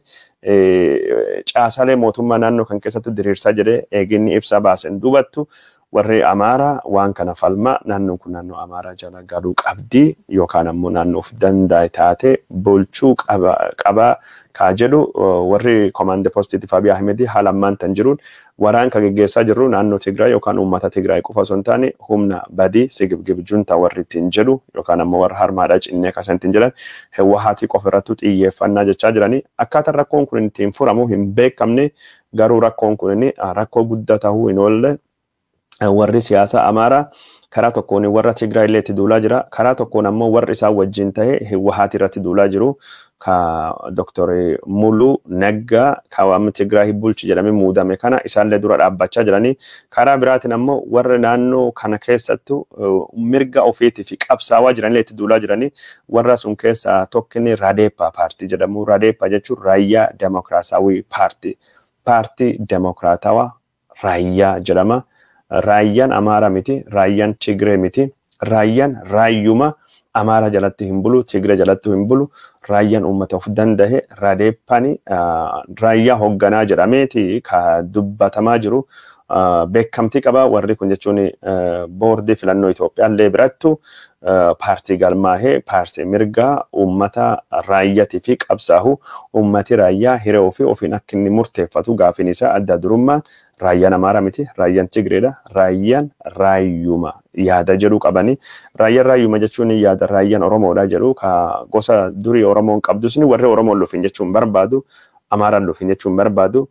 caasalee mootummaa naannoo kan keessatti diriirsaa jedhee eeginni ibsa baaseen dubattu warri Amaaraa waan kana falma naannoon kun naannoo Amaaraa jala galuu qabdi yookaan ammoo naannoo of danda'e taate bulchuu qaba kaa jedhu warri komaandi poostiitiif Abiy Ahmedii haala ammaan tan jiruun waraan ka geggeessaa jirru naannoo Tigraay yookaan uummata Tigraay qofa osoo hin taane humna badii sigibgib junta warri ittiin jedhu yookaan ammoo warra harmaadhaa cinnee kasan ittiin jedhan Hiwwahaatii qofa irrattu xiyyeeffannaa jechaa jiranii akkaataan rakkoon kun ittiin furamu hin beekamne garuu rakkoon kun rakkoo guddaa ta'uu hin oolle. Warri siyaasa Amaaraa karaa tokkoon warra Tigraay illee itti duulaa jira. Karaa tokkoon ammoo warri isaan wajjin ta'e Hiwwahaati irratti duulaa jiru. Ka Dr. Muluu Naggaa ka amma Tigraay bulchi jedhamee muudame kana isaallee dura dhaabbachaa jiranii. Karaa biraatiin ammoo warri naannoo kana keessattu mirga ofiitii fi qabsaawaa jiranillee itti duulaa jiranii. Warra sun keessaa tokkinni Radeepaa paartii jedhamu. Radeepaa jechuun Raayyaa Demokiraasawii paartii. Paartii Demokiraatawaa Raayyaa jedhama. Raayyaan Amaaraa miti, raayyaan Tigree miti, raayyaan raayyuma Amaaraa jalatti hin bulu, Tigree jalatti hin bulu, raayyaan uummata of danda'e Radeeppaani raayyaa hoogganaa jedhameeti ka dubbatamaa jiru. Beekamtii qaba warri kun jechuun boordii filannoo Itoophiyaa illee birattu paartii galmaahee paartii mirgaa uummata raayyaatii fi qabsaahu uummati raayyaa hiree ofii ofiin akka inni murteeffatu gaafiin isaa adda durummaan raayyaan Amaaraa miti, raayyaan Tigreedha, raayyaan raayyuma yaada jedhu qabani. Raayyaan raayyuma jechuun yaada raayyaan Oromoodha jedhu ka gosa durii Oromoon qabdu suni warri Oromoon lufin jechuun barbaadu, Amaaraan lufin jechuun barbaadu,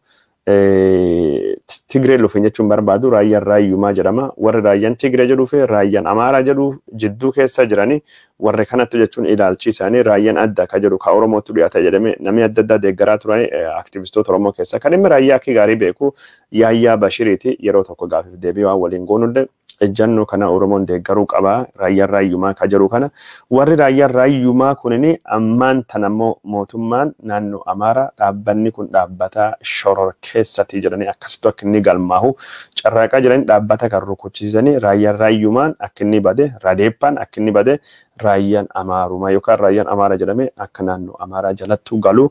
Tigree lufin jechuun barbaadu raayyaan raayyumaa jedhama. Warri raayyaan Tigree jedhuu fi raayyaan Amaaraa jedhu jidduu keessa jirani warri kanatti jechuun ilaalchi isaanii raayyaan adda ka jedhu ka Oromootti dhiyaata jedhame namni adda addaa deeggaraa turan aktivistoota Oromoo keessa. Kan inni raayyaa akka gaarii beeku Yaayyaa Bashiriiti yeroo tokko gaafiif deebii waan waliin goonullee ejjannoo kana Oromoon deeggaruu qaba raayyaan raayyumaa ka jedhu kana. Warri raayyaan raayyumaa kunini ammaan tan ammoo mootummaan naannoo Amaaraa dhaabbanni kun dhaabbata shororkeessatii jedhanii akkasitti akka inni galmaahu carraaqaa jiranii dhaabbata kan rukuchiisanii raayyaan raayyumaan akka inni bade radeeppaan akka inni bade raayyaan Amaarumaa yookaan raayyaan Amaara jedhamee akka naannoo Amaaraa jalattu galu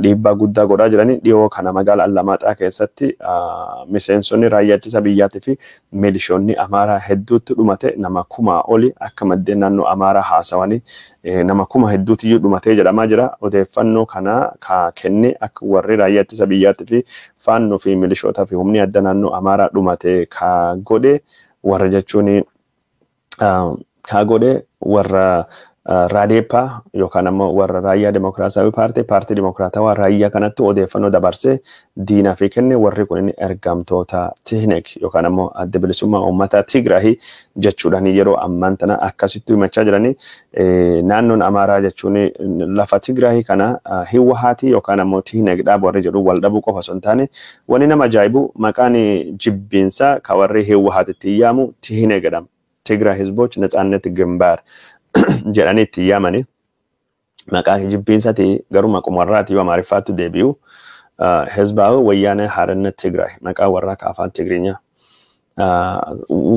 dhiibbaa guddaa godhaa jiranii dhiyoo kana magaalaa Allamaaxaa keessatti miseensonni raayyaa ittisa biyyaatii fi milishoonni Amaaraa hedduutti dhumate nama 1000 oli akka maddeen naannoo Amaaraa haasawanii nama 1000 hedduutiyyuu dhumatee jedhamaa jira. Odeeffannoo kana ka kenne akka warri raayyaa ittisa biyyaatii fi faannoo fi milishootaa fi humni adda naannoo Amaaraa dhumate ka godhe warra jechuun ka godhe warra Raadeeppaa yookaan ammoo warra raayyaa Dimokiraatawaa paartii Dimokiraatawaa raayyaa kanatti odeeffannoo dabarsee diinaa fi kenne warri kun inni ergamtoota Tihineeg yookaan ammoo adda bilisummaa uummata Tigraahii jechuudhaan yeroo ammaan tana akkasitti himachaa jiranii naannoon Amaaraa jechuun lafa Tigraahii kana Hiwwahaatii yookaan ammoo Tihineeg dhaab warri jedhu wal dhabuu qofa osoo hin taane wanni nama ajaa'ibu maqaan jibbiinsaa ka warri Hiwwahaatitti yaamu Tihineeg jedhama. Tigraay Hizboch Netsaannet Gimbaar jedhanii itti yaamani. Maqaa jibbiinsaati garuu maquma warraati yoo Amaariffaatti deebi'u. Hizbaawi Wayyaanee Haarannat Tigraay maqaa warraa ka afaan Tigriinyaa.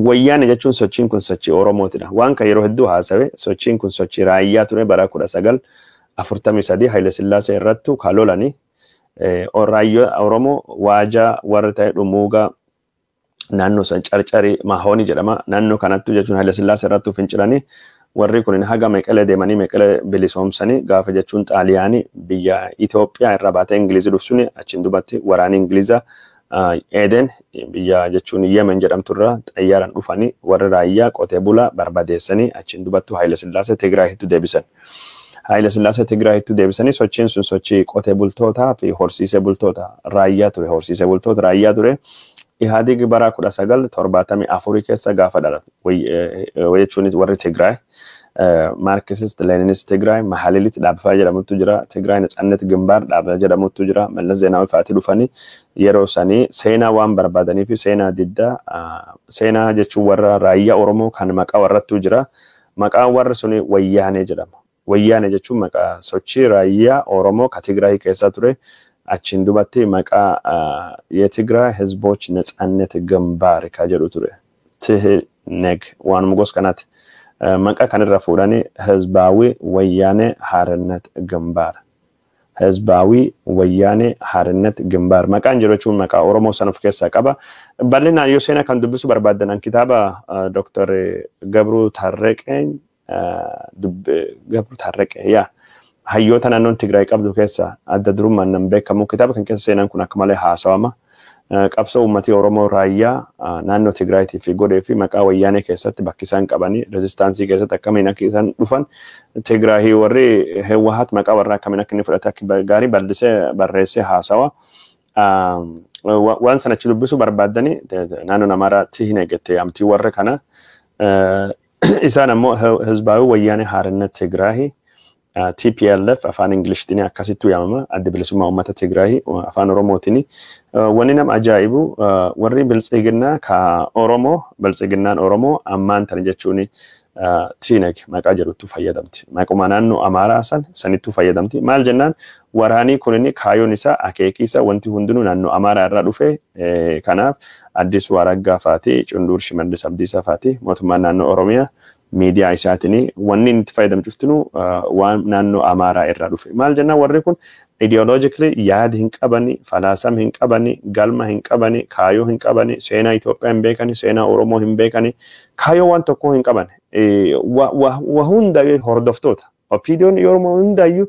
Wayyaane jechuun sochiin kun sochii Oromootidha. Waan kan yeroo hedduu haasawe sochiin kun sochii raayyaa ture bara 1943 Haile Sillaasee irrattu ka lolani. Raayyaa Oromoo waajaa warra ta'e dhumuugaa naannoo san carcarii Mahooni jedhama. Naannoo kanattu jechuun Haile Sillaasee irrattu fincilanii warri kun haga Meqelee deemanii Meqelee bilisoomsanii gaafa jechuun Xaaliyaanii biyya Itoophiyaa irraa baatee Ingilizii dhufsuni achiin dubatti waraanni Ingilizaa Eden biyya jechuun Yemen jedhamturraa xayyaaraan dhufanii warri raayyaa qotee bulaa barbadeessanii achiin dubattu Haile Sillaasee Tigraayitti deebisan. Haile Sillaasee Tigraayitti deebisanii sochiin sun sochii qotee bultootaa fi horsiisee bultoota raayyaa ture. Horsiisee bultoota raayyaa ture. Ihaadig bara 1974 keessa gaafa dhalatu jechuun warri Tigraay Maarkisist Leeninist Tigraay Mahalilit dhaabbata jedhamutu jira. Tigraay Netsaannet Gimbaar dhaabbata jedhamutu jira. Mallas Zeenaawii fa'aati dhufanii yeroo sanii seenaa waan barbaadanii fi seenaa diddaa seenaa jechuun warra raayyaa Oromoo kan maqaa warrattu jira. Maqaan warri suni Wayyaanee jedhama. Wayyaanee jechuun maqaa sochii raayyaa Oromoo ka Tigraay keessa ture. Achiin dubatti maqaa የትግራይ ህዝቦች ነጻነት ግንባር ka jedhu ture. Tihneg waanuma gosa kanaati. Maqaa kanarra fuudhanii Hizbaawi Wayyaanee Haarannat Gimbaar. Hizbaawi Wayyaanee Haarannat Gimbaar. Maqaan jiru jechuun maqaa Oromoo san of keessaa qaba. Bal'inaan yoo seenaa kan dubbisu barbaaddan kitaaba Dr. Gabruu Tarreqeen Gabruu Tarreqee yaa hayyoota naannoon Tigraay qabdu keessa adda durummaan nan beekamu kitaaba kan keessa seenaan kun akka malee haasawama. Qabsoo uummatii Oromoo raayyaa naannoo Tigraayitii fi godhee fi maqaa wayyaanee keessatti bakki isaan qabanii reezistaansii keessatti akkamiin akka isaan dhufan Tigraahii warri Hewwahaat maqaa warraa akkamiin akka inni fudhate akka gaarii bal'isee barreessee haasawa. Waan sana achi dubbisuu barbaaddanii naannoon Amaaraa Tihinee jettee amtii warra kana. Isaan ammoo Hizbaawi Wayyaanee Haarannat Tigraahii TPLF afaan Ingilishtiin akkasittu yaamama. Adda bilisummaa uummata Tigraahii afaan Oromootiin. Wanni nama ajaa'ibu warri biltsiginnaa ka Oromoo biltsiginnaan Oromoo ammaan tana jechuun Tiineg maqaa jedhutti fayyadamti. Maquma naannoo Amaaraa san sanittu fayyadamti. Maal jennaan waraanii kunin kaayoon isaa akeekii isaa wanti hundinuu naannoo Amaaraa irraa dhufe kanaaf Addisuu Araggaa faati Cunduur Shimallis Abdiisaa faati mootummaan naannoo Oromiyaa miidiyaa isaatiin wanni inni itti fayyadamu cuftinuu waan naannoo Amaaraa irraa dhufe. Maal jennaan warri kun Ideologically yaada hin qabani, falaasama hin qabani, galma hin qabani, kaayyoo hin qabani, seenaa Itoophiyaa hin beekani, seenaa Oromoo hin beekani, kaayyoo waan tokkoo hin qaban. Wa hunda hordoftoota. OPDOn yeroo hundayyuu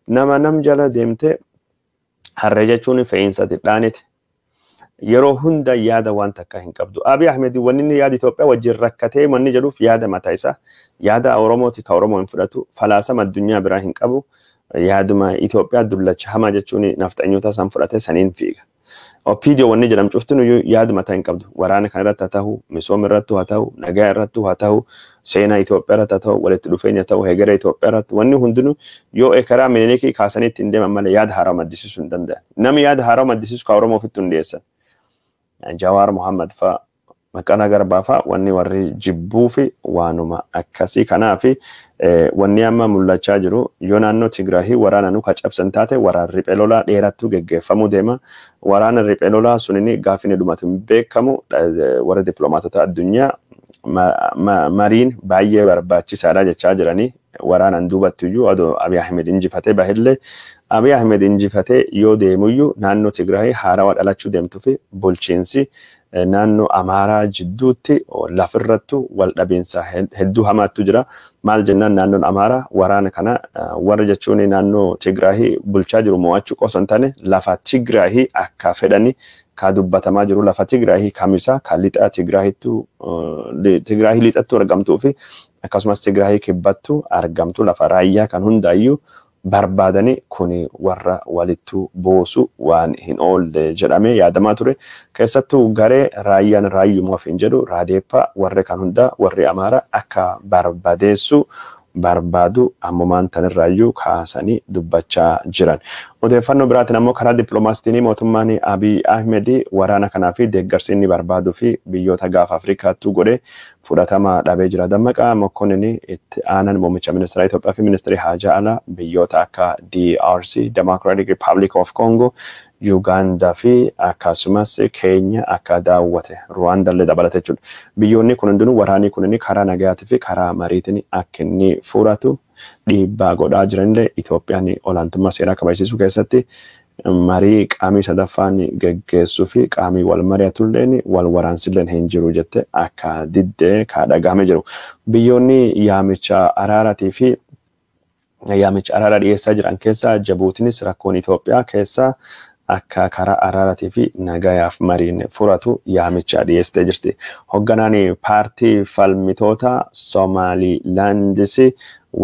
nama nam jala deemtee harree jechuun fe'iinsa xiqqaaniti. Yeroo hunda yaada waan takka hin qabdu. Abiy Ahmed wanni inni yaada Itoophiyaa wajjin rakkatee wanni jedhuuf yaada mataa isaa, yaada Oromooti ka Oromoo hin fudhatu, falaasama addunyaa biraa hin qabu. Yaaduma Itoophiyaa dullacha hamaa jechuun nafxanyoota isaan fudhate saniin fiiga. OPDO wanni jedhamu cuftin iyyuu yaada mataa hin qabdu. Waraana kana irratti haa ta'u, misooma irratti haa ta'u, nagaa irratti haa ta'u, seenaa Itoophiyaa irratti haa ta'u, walitti dhufeenya ta'u, hegeree Itoophiyaa irratti wanni hundinuu yoo ekeraa Minilikii kaasanii ittiin deeman malee yaada haaraa maddisiisuu hin danda'an. Namni yaada haaraa maddisiisu kan Oromoo ofitti hundeessan. Jawaar Mohammad fa'a, Baqqalaa Garbaa fa'a wanni warri jibbuu fi waanuma akkasii. Kanaaf wanni amma mul'achaa jiru yoo naannoo Tigraahii waraana nu cabsan taate waraana riphee lolaa dheerattuu geggeeffamuu deema. Waraana riphee lolaa sunini gaafi inni dhumatu hin beekamu. Warra dippiloomaatota addunyaa mariin baay'ee barbaachisaadha jechaa jiranii. Waraanaan duubatti iyyuu adoo Abiy Ahmed injifatee bahillee, Abiy Ahmed injifatee yoo deemuyyuu naannoo Tigraahii haarawaa dhalachuu deemtuu fi bulchiinsi naannoo Amaaraa jidduutti lafirrattu wal dhabiinsa hedduu hamaattu jira. Maal jennaan naannoon Amaaraa waraana kana warra jechuun naannoo Tigraahii bulchaa jiru mo'achuu qofa hin taane lafa Tigraahii akka fedhani ka dubbatamaa jiru, lafa Tigraahii kamisaa ka lixa Tigraahittu Tigraahii lixattu argamtuu fi akkasumas Tigraahii kibbattu argamtu lafa raayyaa kan hundaayyuu barbaadani, kuni warra walittu boosu waan hin oolle jedhamee yaadamaa ture. Keessattuu garee raayyaan raayyuma ofiin jedhu raadeeppaa warri kan hundaa warri Amaaraa akka barbadeessu barbaadu ammumaan tanirraayyuu kaasanii dubbachaa jiran. Odeeffannoo biraatiin ammoo karaa dippiloomaasiitiin mootummaan Abiy Ahmed waraana kanaa fi deeggarsi inni barbaaduu fi biyyoota gaafa Afrikaattuu godhe fudhatama dhabee jira. Dammaqaa Mokonnin itti aanan muummicha ministeera Itoophiyaa fi ministeerri haajaa alaa biyyoota akka DRC, Democratic Republic of Congo, Uganda fi akkasumas Keenya akka daawwate, Ruwaanda illee dabalate jechuudha. Biyyoonni kun hundinuu waraanni kun karaa nagayaatii fi karaa mariitiin akka inni furatu dhiibbaa godhaa jiranillee, Itoophiyaan olaantummaa seeraa kabajsiisuu keessatti marii qaamii sadaffaan geggeessuu fi qaamii wal mari'atulleen wal waraansilleen hin jiru jette akka diddee ka dhagahame jiru. Biyyoonni yaamicha araaraatii fi yaamicha araaraa dhiyeessaa jiran keessaa Jabuutinis rakkoon Itoophiyaa keessaa akka karaa araaraatii fi nagayaaf mariin furatu yaamicha dhiyeessitee jirti. Hoogganaan paartii falmitoota Somaalilaandis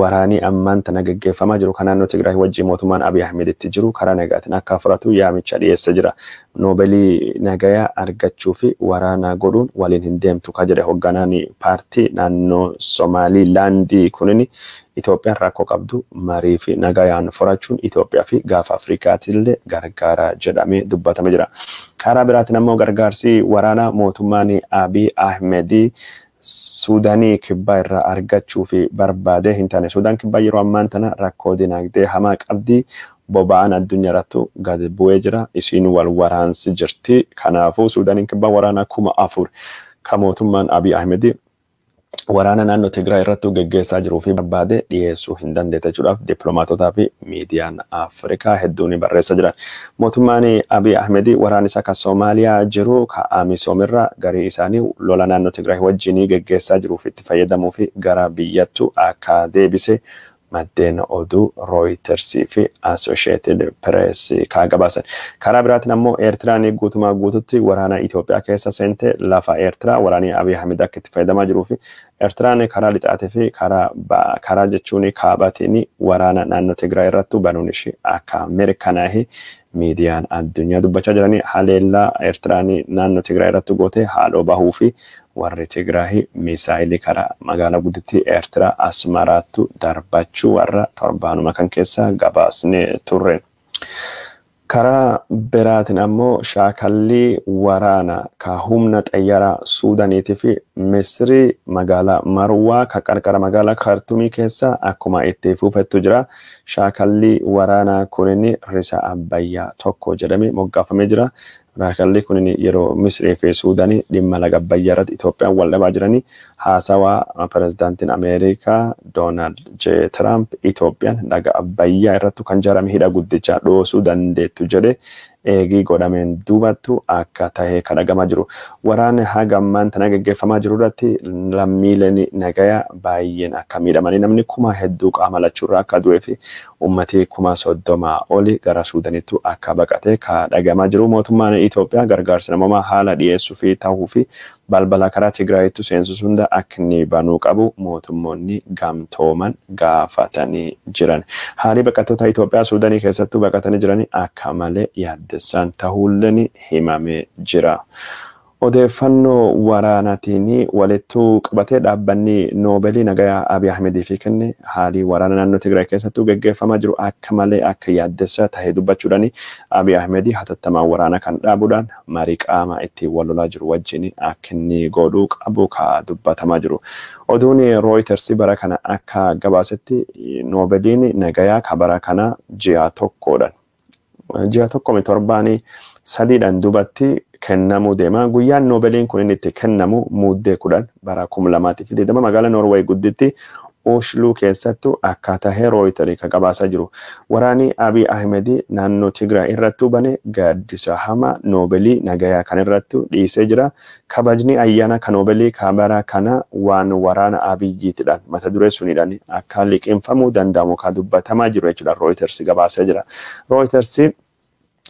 waraanii ammaan tana geggeeffamaa jiru kan naannoo Tigraay wajjin mootummaan Abiy Ahmed itti jiru karaa nagaatiin akka furatu yaamicha dhiyeessee jira. Noobeelii nagayaa argachuu fi waraana godhuun waliin hin deemtu ka jedhe hoogganaan paartii naannoo Somaalilaandii kunin, Itoophiyaan rakkoo qabdu marii fi nagayaan furachuun Itoophiyaa fi gaafa Afrikaatillee gargaara jedhamee dubbatamee jira. Karaa biraatiin ammoo gargaarsi waraanaa mootummaan Abiy Ahmed Suudaanii kibbaa irraa argachuu fi barbaadee hin taane. Suudaan kibbaa yeroo ammaan tana rakkoo dinagdee hamaa qabdi. Boba'aan addunyaa irrattu gad bu'ee jira. Isiin wal waraansi jirti. Kanaafuu Suudaaniin kibbaa waraanaa 4000 kan mootummaan Abiy Ahmed waraana naannoo Tigraay irratti geggeessaa jiruu fi barbaade dhiyeessuu hin dandeette jechuudhaaf dippiloomaatotaa fi miidiyaan Afrikaa hedduun barreessaa jiran. Mootummaan Abiy Ahmed waraana isaa kan Soomaaliyaa jiru kan Amisoom irraa garii isaanii lola naannoo Tigraay wajjin geggeessaa jiruuf itti fayyadamuu fi gara biyyattu akka deebise maddeen oduu Reuters fi Associated Press kan gabaasan. Karaa biraatiin ammoo Eertiraan guutumaa guututti waraana Itoophiyaa keessa seente lafa Eertiraa waraanni Abiy Ahmed akka itti fayyadamaa jiruu fi Eertiraan karaa lixaatii fi karaa jechuun kaabaatiin waraana naannoo Tigraay irratti banuun ishee akka mirkanaa'e miidiyaan addunyaa dubbachaa jiranii. Haleellaa Eertiraan naannoo Tigraay irratti goote haaloo bahuu fi warri Tigraay misaayilii karaa magaalaa guddittii Eertiraa Asmaraattu darbachuu warra torbaanuma kan keessa gabaasnee turre. Karaa biraatiin ammoo shaakallii waraana ka humna xayyaaraa Suudaaniitii fi Misrii magaalaa Marwaa ka qarqara magaalaa Khartumii keessa akkuma itti fufettu jira. Shaakallii waraanaa kunin Risa Abbayyaa 1 jedhamee moggaafamee jira. Raakalli kun yeroo Misrii fi Suudaanii dhimma laga Abbayyaa irratti Itoophiyaan wal dhabaa jiranii haasawaa pirezidaantiin Ameerikaa Doonaald J. Tiraamp Itoophiyaan laga Abbayyaa irrattu kan ijaarame hidha guddichaa dhoosuu dandeettu jedhe eegii godhameen duubattu akka tahee kan dhagamaa jiru. Waraanni haga ammaan tana gaggeeffamaa jiru irratti lammiileen nagaya baay'een akka miidhamanii namni 7000 qaama lachuurraa akka du'ee fi uummatii 30,000 oli gara Suudaanittu akka baqate kan dhagamaa jiru. Mootummaan Itoophiyaa gargaarsa namoomaa haala dhiyeessuu fi ta'uu fi balbala karaa Tigraayittu seensisu hunda akka inni banuu qabu mootummoonni gamtooman gaafatanii jiran. Haalli baqattoota Itoophiyaa Suudaanii keessattuu baqatanii jiranii akka malee yaaddessaan ta'uulleen himamee jira. Odeeffannoo waraanaatiin walittuu qabatee dhaabbanni Noobeelii nagayaa Abiy Ahmediif kenne haalli waraana naannoo Tigraay keessattuu gaggeeffamaa jiru akka malee akka yaaddessaa ta'e dubbachuudhaan Abiy Ahmedii hatattamaan waraana kan dhaabuudhaan marii qaama ittiin wal lolaa jiru wajjin akka inni godhuu qabu ka dubbatamaa jiru. Oduun Reuters bara kana akka gabaasetti Noobeeliin nagayaa ka bara kana ji'a tokkodhaan. Ji'a tokko torbaanii sadiidhaan duubatti kennamuu deema. Guyyaan Noobeeliin kun inni itti kennamu Muuddee 10 bara 2020 magaalaa Noorweey gudditti Oshluu keessattuu akka tahee Rooyitarii kan gabaasaa jiru. Waraanni Abiy Ahmed naannoo Tigraay irrattuu bane gaaddisa hamaa Noobeelii nagayaa kan irrattuu dhiisee jira. Kabajni ayyaana kan Noobeelii kan bara kana waan waraana Abiyyiitidhaan mata duree suniidhaan akka liqinfamuu danda'amu kan dubbatamaa jiru jechuudha Rooyiters gabaasee jira. Rooyiters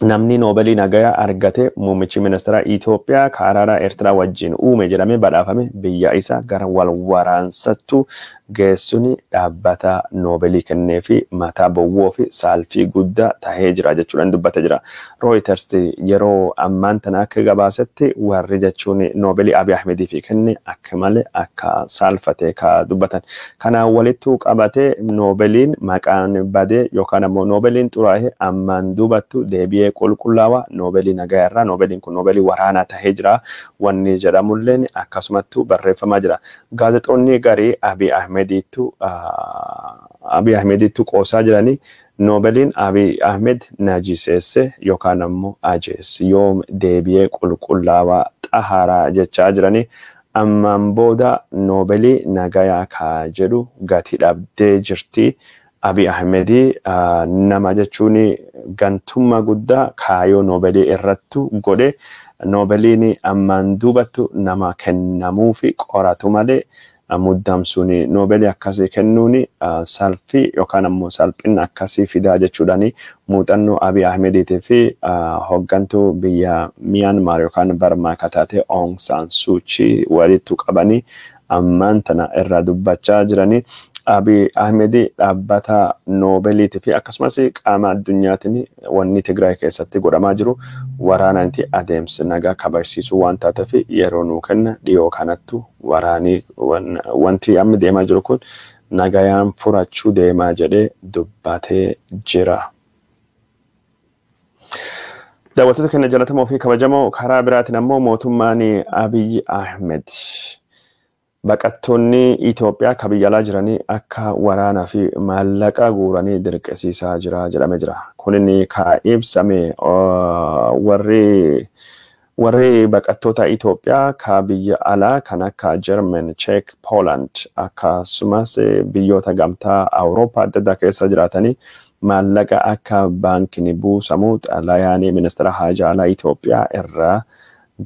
namni Noobeelii nagayaa argate muummichi ministeera Itoophiyaa ka araara Eertiraa wajjin uume jedhamee badhaafame biyya isaa gara wal waraansattu geessuun dhaabbata Noobeelii kennee fi mataa bowwoo fi saalfii guddaa tahee jira jechuudhaan dubbatee jira. Reuters yeroo ammaan tana akka gabaasetti warri jechuun Noobeelii Abiy Ahmediif kenne akka malee akka saalfate ka dubbatan. Kanaan walittuu qabatee Noobeeliin maqaan badee yookaan ammoo Noobeeliin xuraa'ee ammaan duubattu deebi'ee qulqullaawaa Noobeelii nagayaa irraa Noobeeliin kun Noobeelii waraanaa tahee jira wanni jedhamulleen akkasumattuu barreeffamaa jira. Gaazexoonni garii Abiy Ahmediittu qoosaa jiranii Noobeeliin Abiy Ahmed najiseesse yookaan ammoo ajeesse yoom deebi'ee qulqullaawaa xaharaa jechaa jiranii ammaan booda Noobeelii nagayaa ka jedhu gati dhabdee jirti. Abiy Ahmedii nama jechuun gantummaa guddaa kaayoo Noobeelii irrattu godhe Noobeeliin ammaan duubattu nama kennamuu fi qoratu malee muddamsuun Noobeelii akkasii kennuun salphii yookaan ammoo salphina akkasii fidaa jechuudhaan muuxannoo Abiy Ahmediitii fi hooggantuu biyya Miyaanmaar yookaan Barmaa akka taate Aung San Suu Kyi walittu qabanii ammaan tana irraa dubbachaa jiranii. Abiy Ahmed dhaabbata Noobeeliitii fi akkasumas qaama addunyaatiin wanni Tigraay keessatti godhamaa jiru waraanaan adeemsi nagaa kabajsiisuu waan taateef yeroo nuu kenna dhiyoo kanattu waraanii wanti amma deemaa jiru kun nagayaan furachuu deemaa jedhee dubbatee jira. Daawwattoota keenya jaallatamoo fi kabajamoo karaa biraatiin ammoo mootummaan Abiy Ahmed baqattoonni Itoophiyaa ka biyya alaa jiranii akka waraanaa fi maallaqa guuranii dirqisiisaa jira jedhamee jira. Kunin ka ibsame warri baqattoota Itoophiyaa ka biyya alaa kan akka German, Czech, Poland akkasumas biyyoota gamtaa Awurooppaa adda addaa keessa jiraatanii maallaqa akka baankiin buusamu xalayaan ministeera haajaa alaa Itoophiyaa irraa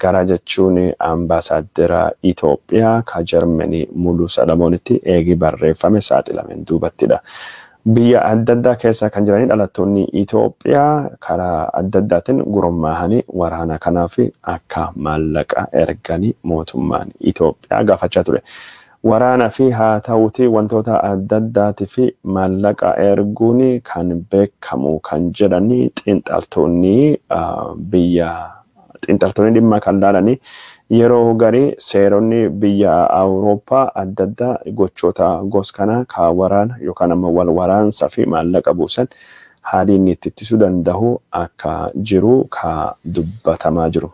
gara jechuun ambaasaadara Itoophiyaa ka Jarmanii Muluu Salamoonitti eegi barreeffame saaxilameen duubattidha. Biyya adda addaa keessa kan jiranii dhalattoonni Itoophiyaa karaa adda addaatiin gurmaa'anii waraana kanaaf akka maallaqa erganii mootummaan Itoophiyaa gaafachaa ture. Waraana fi haa ta'uuti wantoota adda addaatii fi maallaqa erguun kan beekamu kan jedhanii xiinxaltoonni biyya xiinxaltoonni dhimma kan laalanii yeroo garii seeronni biyya Awurooppaa adda addaa gochoota gos kana ka waraana yookaan ammoo wal waraansa fi maallaqa buusan haalli inni itti ittisuu danda'u akka jiru ka dubbatamaa jiru.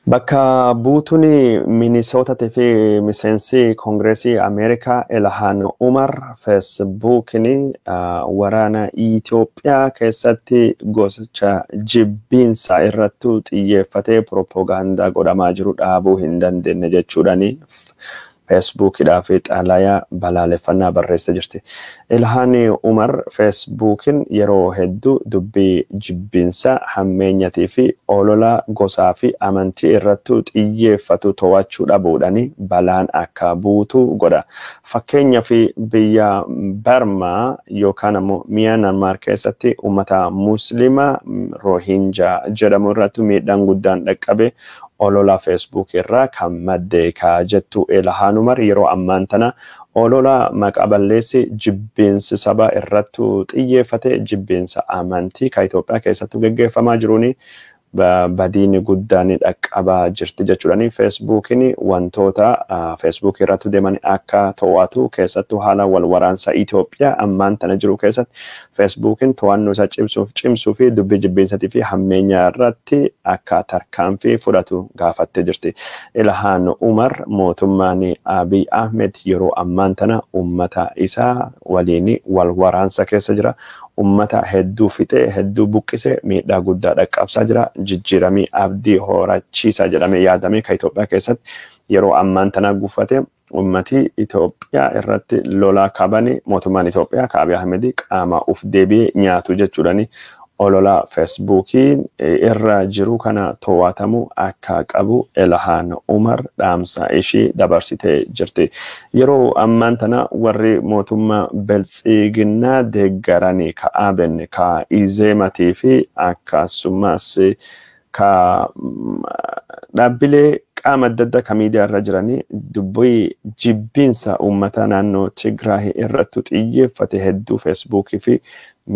Bakka buutuun Minisootatii fi miseensi Koongireesii Ameerikaa Ilhaan Umar feesbuukiin waraana Itoophiyaa keessatti gocha jibbiinsa irratti xiyyeeffatee piroopoogaandaa godhamaa jiru dhaabuu hin dandeenye jechuudhaan feesbuukidhaa fi xalayaa balaaleffannaa barreessitee jirti. Ilhaan Umar feesbuukiin yeroo hedduu dubbii jibbiinsa hammeenyatii fi olola gosaa fi amantii irratti xiyyeeffatu to'achuu dhabuudhaan balaan akka buutu godha. Fakkeenyaaf biyya Barmaa yookaan ammoo Miyaanmaar keessatti uummata Musliima Rohinjaa jedhamu irratti miidhaan guddaan dhaqqabe olola feesbuuk irraa kan madde ka jettu Ilhaan Umar yeroo ammaan tana olola maqaa balleessi jibbiinsi saba irratti xiyyeeffate jibbiinsa amantii ka Itoophiyaa keessattuu geggeeffamaa jiruuni badiin guddaan dhaqqabaa jirti jechuudhaan feesbuukiin wantoota feesbuukii irratti deeman akka to'atu keessattuu haala wal waraansa Itoophiyaa ammaan tana jiru keessatti feesbuukiin to'annoo isaa cimsuu fi dubbii jibbiinsatii fi hammeenya irratti akka tarkaanfii fudhatu gaafattee jirti. Ilhaan Umar mootummaan Abiy Ahmed yeroo ammaan tana uummata isaa waliin wal waraansa keessa jira. Ummata hedduu fixee hedduu buqqisee miidhaa guddaa dhaqqabsaa jira. Jijjiiramii abdii horachiisa jedhamee yaadamee kan Itoophiyaa keessatti yeroo ammaan tana gufate ummati Itoophiyaa irratti lolaa qabani mootummaan Itoophiyaa ka Abiy Ahmed qaama uf deebi'ee nyaatu jechuudhaan olola feesbuukii irra jiru kana to'atamuu akka qabu Ilhaan Umar dhaamsa ishii dabarsitee jirti. Yeroo ammaan tana warri mootummaa Biltsiginnaa deeggaranii ka ABN ka Izeematii fi akkasumas ka dhaabbilee qaama adda addaa ka miidiyaa irra jiranii dubbii jibbiinsa uummata naannoo Tigraay irratti xiyyeeffate hedduu feesbuukii fi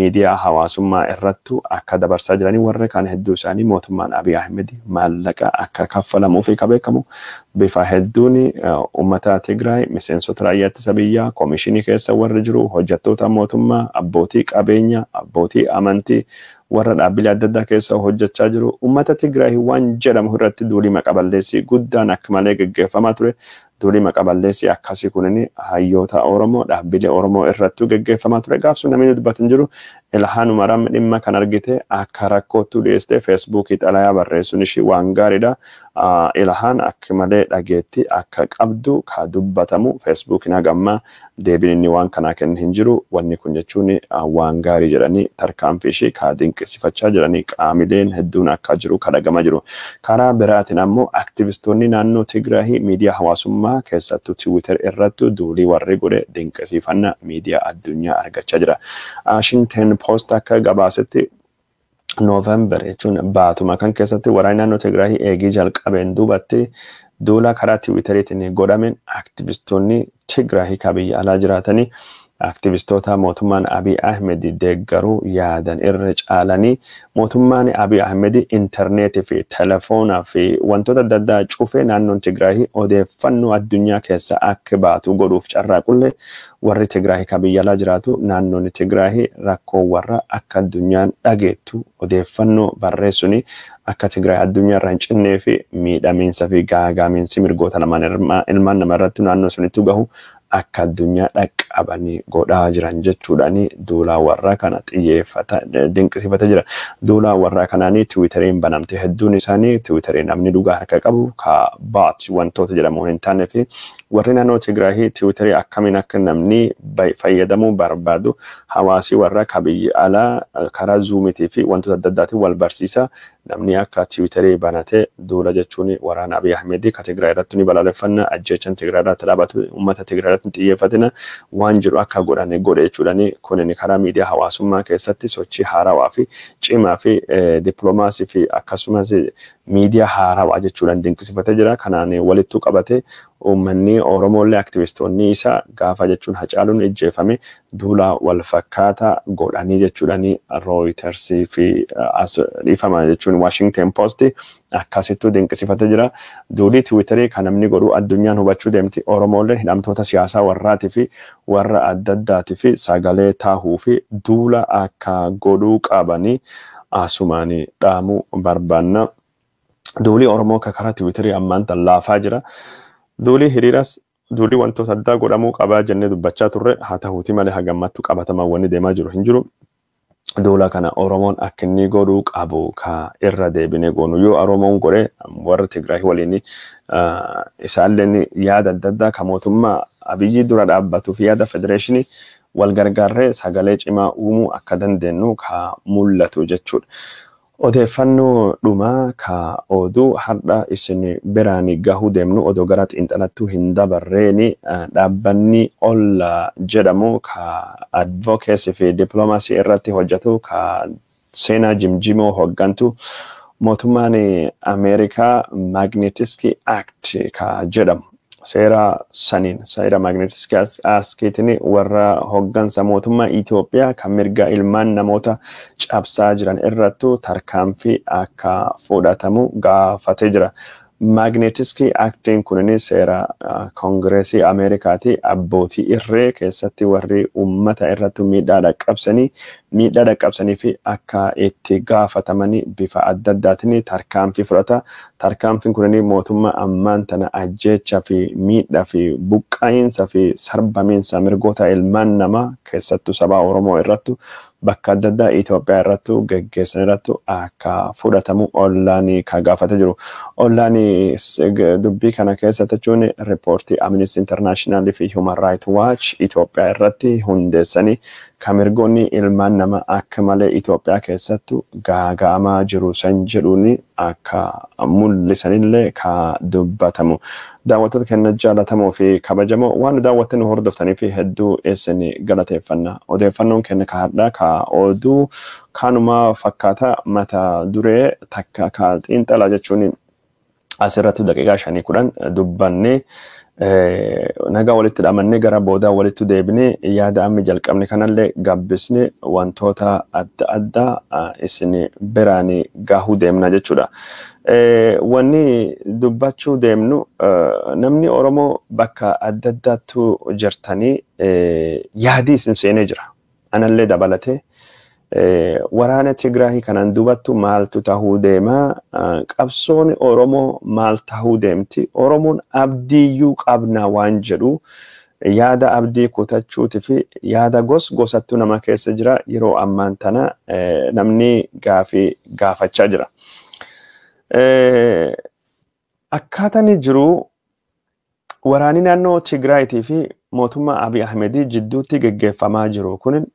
miidiyaa hawaasummaa irratti akka dabarsaa jiranii warra kaan hedduu isaanii mootummaan Abiy Ahmed maallaqa akka kaffalamuu fi ka beekamu bifa hedduun uummata Tigraay miseensota raayyaa ittisa biyyaa koomishinii keessa warri jiru hojjettoota mootummaa abbootii qabeenya abbootii amantii warra dhaabbilee adda addaa keessa hojjechaa jiru uummata Tigraay waan jedhamu irratti duulii maqaa balleessii guddaan akka malee geggeeffamaa ture. Duulii maqaa balleessii akkasii kunin hayyoota Oromoo dhaabbilee Oromoo irratti geggeeffamaa ture. Gaafsuu namni dubbatu hin jiru. Ilhaan Umar dhimma kan argite akka rakkootti dhiyeessite feesbuukii xalayaa barreessuun ishii waan gaariidha. Ilhaan akka malee dhageetti akka qabdu ka dubbatamu feesbuukiin hagammaa deebiin inni waan kanaa kenne hin jiru. Wanni kun jechuun waan gaarii jedhanii tarkaanfii ishii ka dinqisiifachaa jiranii qaamileen hedduun akka jiru ka dhagama jiru. Karaa biraatiin ammoo aktivistoonni naannoo Tigraay miidiyaa hawaasummaa keessattuu Tiwiitar irratti duulii warri godhe dinqisiifannaa miidiyaa addunyaa argachaa jira. Washington Post akka gabaasetti Noovembar jechuun baatuma kan keessatti waraanni naannoo Tigraay eegii jalqabeen duubatti duula karaa Tiwiitariitiin godhameen aktivistoonni Tigraay ka biyya alaa jiraatanii aktivistoota mootummaan Abiy Ahmed deeggaruu yaadan irra caalanii mootummaan Abiy Ahmed intarneetii fi telefoonaa fi wantoota adda addaa cufee naannoon Tigraay odeeffannoo addunyaa keessa akka baatu godhuuf carraaqullee warri Tigraay ka biyya alaa jiraatu naannoon Tigraay rakkoo warra akka addunyaan dhageettu odeeffannoo barreessuun akka Tigraay addunyaa irra hin cinnee fi miidhamiinsa fi gaagaamiinsi mirgoota lamaan ilmaan nama irratti naannoo sunitti gahu akka addunyaa dhaqqabanii godhaa jiran jechuudhaan duulaa warra kana xiyyeeffata dinqisiifata jira. Duulaa warra kanaanii tiwiitariin banamte hedduun isaanii tiwiitarii namni dhugaa harka qabu ka baat wantoota jedhamu hin taane fi warri naannoo Tigraay tiwiitarii akkamiin akka namni fayyadamuu barbaadu hawaasi warra ka biyya alaa karaa zuumiitii fi wantoota adda addaatiin wal barsiisa. Namni akka tiwiitarii banatee duula jechuun waraana Abiy Ahmed ka Tigraay irratti ni balaaleffanna ajjeechan Tigraay irratti dhaabatu uummata Tigraay irratti xiyyeeffatina waan jiru akka godhane godhe jechuudhaan kunin karaa miidiyaa hawaasummaa keessatti sochii haarawaa fi cimaa fi dippiloomaasii fi akkasumas miidiyaa haarawaa jechuudhaan dinqisiifatee jira. Kanaan walittu qabate uummanni Oromollee aktivistoonni isaa gaafa jechuun Hacaaluun ijjeefame duula wal fakkaataa godhanii jechuudhaan Reuters fi dhiifama jechuun Washington Post akkasittuu dinqisiifatee jira. Duulii Tiwiitarii kan namni godhu addunyaan hubachuu deemti. Oromolleen hidhamtoota siyaasaa warraatii fi warra adda addaatii fi sagalee taahuu fi duula akka godhuu qabanii asumaan dhaamuu barbaanna. Duulii Oromoo ka karaa Tiwiiterii ammaan tan laafaa jira. Duulii hiriiras duulii wantoota addaa godhamuu qabaa jennee dubbachaa turre, haa ta'uuti malee hagammattu qabatamaan wanni deemaa jiru hin jiru. Duula kana Oromoon akka inni godhuu qabu ka irra deebinee goonu, yoo Oromoon godhe warra Tigraay waliin isaalleen yaada adda addaa ka mootummaa Abiyyi dura dhaabbatuu fi yaada federeeshinii wal gargaarree sagalee cimaa uumuu akka dandeenyu ka mul'atu jechuudha. Odeeffannoo dhumaa ka oduu har'a isin biraan gahuu deemnu, odoo gara xiinxalattuu hin dabarreeni, dhaabbanni OLLAA jedhamu ka advocacy fi diplomacy irratti hojjetu ka Seenaa Jimjimoo hooggantu, mootummaan Ameerikaa Magnitsky Act ka jedhamu seera saniin, seera Magnitsky Actiin, warra hooggansa mootummaa Itoophiyaa kan mirga ilmaan namoota cabsaa jiran irrattu tarkaanfii akka fudhatamu gaafatee jira. Magnitsky Actiin kunin seera Koongireesii Ameerikaati, abbootii irree keessatti warri uummata irratti miidhaa dhaqqabsanii fi akka itti gaafatamanii bifa adda addaatiin tarkaanfii fudhata. Tarkaanfiin kunin mootummaa ammaan tana ajjeecha fi miidhaa fi buqqaa'iinsa fi sarbamiinsa mirgoota ilmaan namaa, keessattuu saba Oromoo irratti bakka adda addaa Itoophiyaa irratti geggeessan irratti akka fudhatamu OLLAAn ka gaafate jiru. OLLAAn dubbii kana keessatti jechuun riippoortii Amnesty International fi Human Rights Watch Itoophiyaa irratti hundeessanii kan mirgoonni ilmaan namaa akka malee Itoophiyaa keessattu gaaga'amaa jiru san jedhuun akka mul'isanillee ka dubbatamu. Daawwattoota keenya jaallatamoo fi kabajamoo, waan daawwattanii nu hordoftanii fi hedduu isin galateeffanna. Odeeffannoon keenya ka har'aa ka oduu kanuma fakkaata. Mata duree takka ka xiinxala jechuun asirratti daqiiqaa 5 10 dubbannee nagaa walitti dhamannee gara boodaa walitti deebinee yaada amma jalqabne kanallee gabbisne wantoota adda addaa isin biraan gahuu deemna jechuudha. Wanni dubbachuu deemnu, namni Oromoo bakka adda addaattu jirtanii yaadii isin seenee jira. Anallee dabalatee, waraana Tigraahii kanaan dubattu maaltu tahuu deema? Qabsoon Oromoo maal tahuu deemti? Oromoon abdiiyyuu qabna waan jedhu, yaada abdii kutachuuti fi yaada gos gosattu nama keessa jira. Yeroo ammaan tana namni gaafii gaafachaa jira. Akkaataan jiru, waraanni naannoo Tigraayitii fi mootummaa Abiy Ahmedii jidduutti geggeeffamaa jiru kun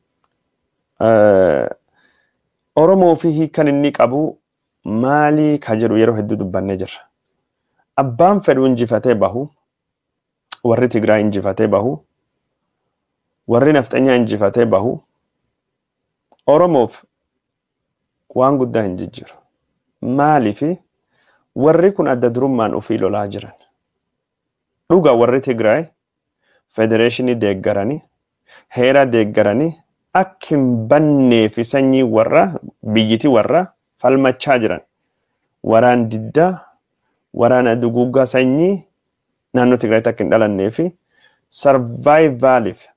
Oromoo fi hiikan inni qabu maalii ka jedhu yeroo hedduu dubbannee jirra. Abbaan fedhu injifatee bahu, warri Tigraay injifatee bahu, warri Nafxanyaa injifatee bahu, Oromoof waan guddaa hin jijjiiru. Maaliifi? Warri kun adda durummaan ofii lolaa jiran. Dhuga, warri Tigraay federeeshinii deeggaranii, heera deeggaranii, akka hin bannee fi sanyii warra biyyiti warra falmachaa jiran. Waraan diddaa, waraana duguuggaa sanyii naannoo Tigraayitti akka hin dhalannee fi survivaliif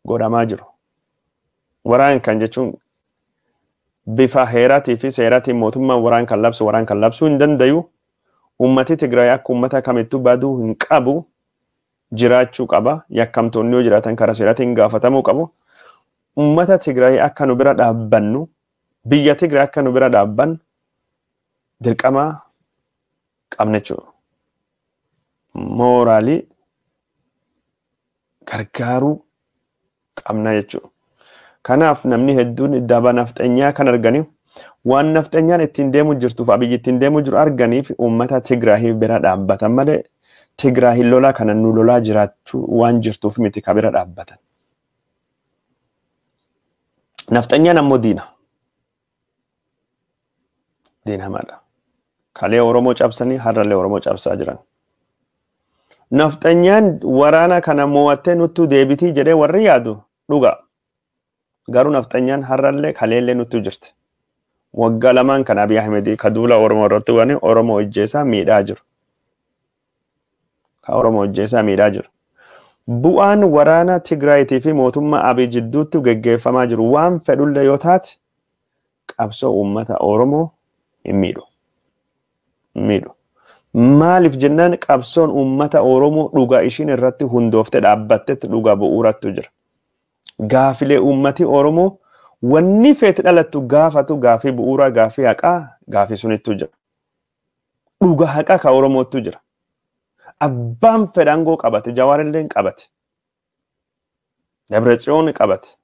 godhamaa jiru. Waraan kan jechuun bifa heeraatii fi seeraatiin mootummaan waraan kan labsu, waraan kan labsuu hin dandayu. Uummati Tigraay akka uummata kamittuu baduu hin qabu, jiraachuu qaba. Yakkamtoonni yoo jiraatan karaa seeraatiin gaafatamuu qabu. Uummata Tigraay akka nu bira dhaabbannu, biyya Tigraay akka nu bira dhaabbannu dirqama qabna jechuudha. Mooraalii gargaaruu qabna jechuudha. Kanaaf namni hedduun daba nafxanyaa kan arganii, waan nafxanyaan ittiin deemu jirtuuf Abiyyi ittiin deemu jiru arganiif uummata Tigraahii bira dhaabbatan malee, Tigraahii lolaa kana nu lolaa jiraachuu waan jirtuuf miti ka bira dhaabbatan. Nafxanyaan ammoo diina. Diina hamaadha. Kalee Oromoo cabsanii har'allee Oromoo cabsaa jiran. Nafxanyaan waraana kana mo'attee nuttuu deebitii jedhee warri yaadu dhuga. Garuu nafxanyaan har'allee kaleellee nuttuu jirti. Waggaa lamaan kan Abiy Ahmed ka duula Oromoo irratti waan Oromoo hojjeessaa miidhaa jiru. Ka Oromoo hojjeessaa miidhaa jiru. Bu'aan waraana Tigraayitii fi mootummaa Abiy jidduutti geggeeffamaa jiru waan fedhullee yoo taate, qabsoo uummata Oromoo hin miidhu. Miidhu. Maaliif jennaan qabsoon uummata Oromoo dhugaa ishiin irratti hundoofte dhaabbattetti dhugaa bu'uurattu jira. Gaafilee uummati Oromoo wanni feete dhalattu gaafatu gaafii bu'uuraa gaafii haqaa gaafii sunittu jira. Dhugaa haqaa ka Oromootu jira. Abbaan fedha aangoo qabate Jawaarillee qabate. Dabratsiyoon qabate.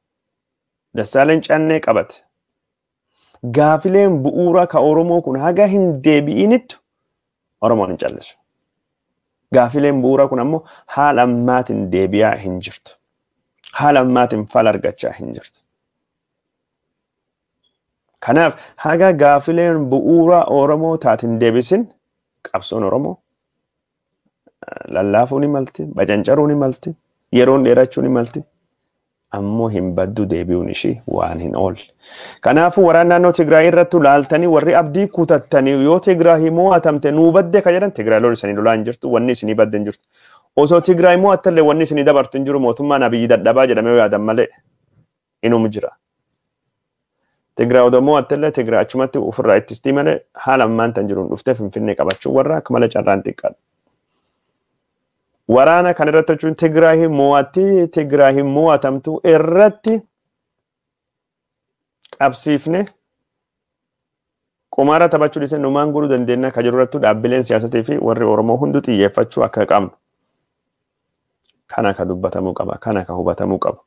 Dassaaleen Cannee qabate. Gaafileen bu'uuraa ka Oromoo kun haga hin deebi'inittu Oromoon hin callisu. Gaafileen bu'uuraa kun ammoo haala ammaatiin deebi'aa hin jirtu. Haala ammaatiin fala argachaa hin jirtu. Kanaaf haga gaafileen bu'uuraa Oromoo taatiin deebisin qabsoon Oromoo lallaafuu ni malti, bacancaruu ni malti, yeroon dheerachuu ni malti. Ammoo hin baddu deebi'uun ishii waan hin oolle. Kanaafuu waraana naannoo Tigraay irratti laaltanii warri abdii kutattanii yoo Tigraay mo'atamte nuu badde ka jedhan Tigraay lol isinii lolaa hin jirtu wanni isinii badde hin jirtu. Osoo Tigraay mo'attallee wanni isinii dabartu hin jiru mootummaan Abiyyi dadhabaa jedhamee yoo yaadan malee inuma jira. Tigraay odoo mo'attallee Tigraay achumatti ofirraa ittistii malee haala ammaan tan jiruun dhuftee Finfinnee qabachuu warra akka malee carraan xiqqaadha. Waraana kan irratti jechuun Tigraay mo'atti Tigraay mo'atamtu irratti qabsiifne qumaara taphachuu dhiisne numaan godhuu dandeenya kan jiru irrattuu dhaabbileen siyaasatii fi warri Oromoo hunduu xiyyeeffachuu akka qabnu. Kana ka dubbatamuu qaba. Kana ka hubatamuu qaba.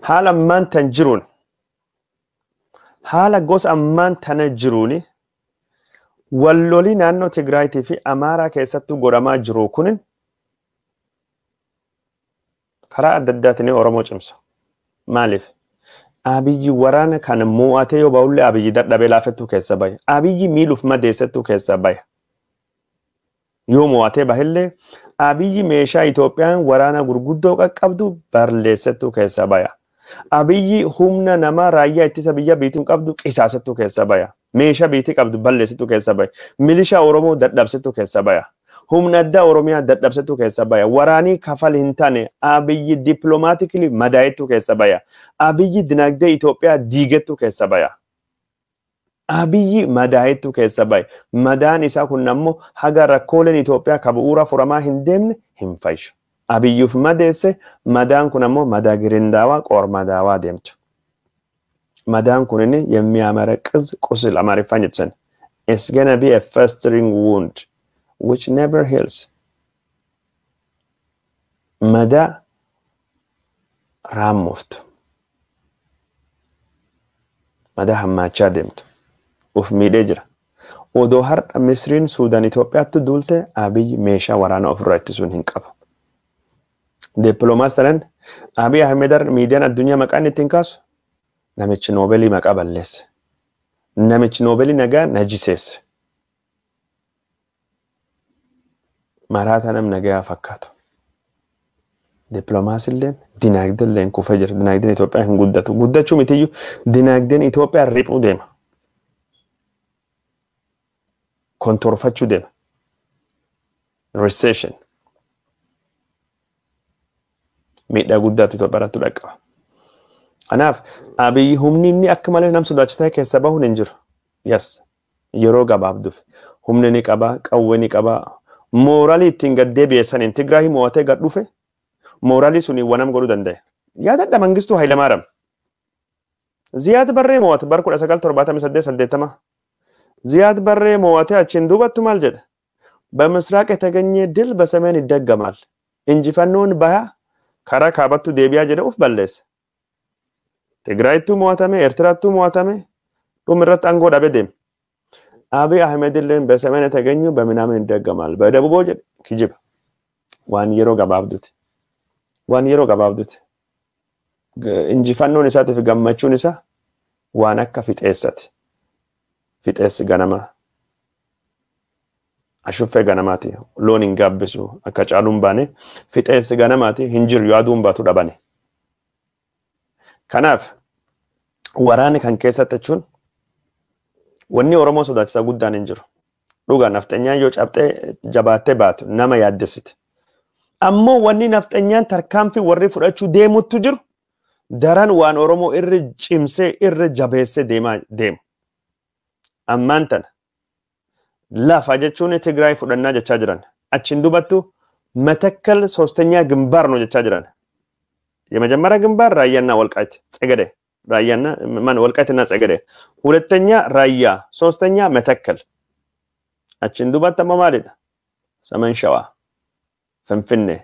Haala ammaan tan jiruun haala gosa ammaan tana jiruuni wallolii naannoo Tigraayitii fi Amaaraa keessattuu godhamaa jiru kunin karaa adda addaatiin Oromoo cimsa. Maaliif? Abiyyi waraana kana mo'atee yoo ba'ullee Abiyyi dadhabee laafettuu keessa bahe. Abiyyi miiluuf madeessettuu keessa bahe. Yoo mo'atee bahellee Abiyyi meeshaa Itoophiyaan waraana gurguddoo qaqqabdu barleessettuu keessa baya. Abiyyi humna namaa raayyaa ittisa biyya biitiin qabdu qisaasettuu keessa baya. Meeshaa biitii qabdu balleessitu keessa baya. Milishaa Oromoo dadhabsitu keessa baya. Humna addaa Oromiyaa dadhabsitu keessa baya. Waraanii kafal hin taane Abiyyi dippiloomaatiikili madaa'ettu keessa baya. Abiyyi dinagdee Itoophiyaa diigettu keessa baya. Abiyyi madaa'ettu keessa baya. Madaan isaa kun ammoo haga rakkooleen Itoophiyaa ka bu'uura furamaa hin deemne hin fayyu. Abiyyuuf madeesse madaan kun ammoo madaa girindaawaa qormadaawaa deemtu. Madaan kun inni የሚያመረቅዝ ቁስል አማርኛን jetsan. It's gonna be a festering wound which never heals. Madaa raammooftu. Madaa hammaachaa deemtu. Uf miidhee jira. Odoo har'a Misriin Suudaan Itoophiyaatti duulte Abiyyi meeshaa waraanaa ofirraa ittisuun hin qabu. Dippiloomaas tanan Abiy Ahmed miidiyaan addunyaa maqaan ittiin kaasu namichi Noobelii maqaa balleesse. Namichi Noobelii nagaa najiseesse. Maraata nam nagaa fakkaatu. Dippiloomaasiilleen dinaagdeelleen kufee jira. Dinaagdeen Itoophiyaa hin guddatu. Guddachuu mitiyyuu dinaagdeen Itoophiyaa riphuu deema. Kontorfachuu deema. Recession. Miidhaa guddaatu Itoophiyaa irratti dhaqqaba. Kanaaf Abiyyi humni inni akka malee nama sodaachisaa keessa bahuun hin jiru. Yes, yeroo gabaabduuf humni ni qaba, qawwee ni qaba. Mooraalii ittiin gad deebi'e saniin Tigraay mo'atee gad dhufe mooraalii suni wanam godhuu danda'e. Yaadadha Mangistuu Hayilamaariyaam. Ziyaad Barree mo'ate bara 1978 80. Ziyaad Barree mo'atee achiin duubattu maal jedhe? በምስራቅ የተገኘ ድል በሰሜን ይደገማል። Injifannoon baha karaa kaabattu deebi'aa jedhe uf balleesse. Tigraayittuu mo'atame, Eertiraattuu mo'atame, dhuma irratti aangoo dhabe deeme. Abiy Ahmed illee በሰሜን የተገኙ በምናምን ይደገማል በደቡቦ jedhe kijiba. Waan yeroo gabaabduuti. Waan yeroo gabaabduuti. Injifannoon isaatiif gammachuun isaa waan akka fixeessati. Fixeessi ganamaa. Ashuffee ganamaati. Loon hin gaabbisu akka caaluun baane fixeessi ganamaati hin jiru yoo aduun baatu dhabane. Kanaaf waraanni kan keessatti jechuun wanni Oromoo sodaachisaa guddaan hin jiru. Dhugaa nafxanyaan yoo cabxee jabaattee baatu nama yaaddessiti. Ammoo wanni nafxanyaan tarkaanfii warri fudhachuu deemuttu jiru daran waan Oromoo irra cimsee irra jabeessee deemaa deemu. Ammaan tana lafa jechuun Tigraay fudhannaa jechaa jiran. Achiin dubattu Matakkal ሶስተኛ ግንባር ነው jechaa jiran. የመጀመሪያ ግንባር ራያና ወልቃይት ጸገዴ፣ ራያና ማን ወልቃይትና ጸገዴ፣ ሁለተኛ ራያ፣ ሶስተኛ መተከል። Achiin dubatti ammoo maalidha? Saman Shawaa, Finfinnee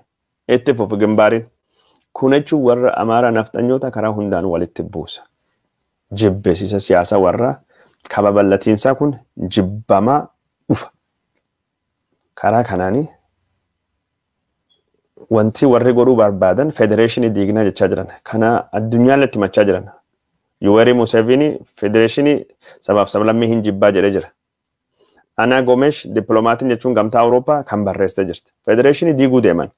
itti fufu gimbaariin. Kun jechuun warra Amaaraa nafxanyoota karaa hundaan walitti buusa. Jibbisiisa siyaasa warra kababal'atiinsaa kun jibbamaa dhufa. Karaa kanaanii wanti warri godhuu barbaadan federeeshinii diignaa jechaa jiran. Kana addunyaan itti machaa jiran. Yuwerii Museveni federeeshinii sabaaf sablammii hin jibbaa jedhee jira. Anaa Gomesh dippiloomaatiin jechuun gamtaa Awurooppaa kan barreessitee jirti. Federeeshinii diiguu deeman.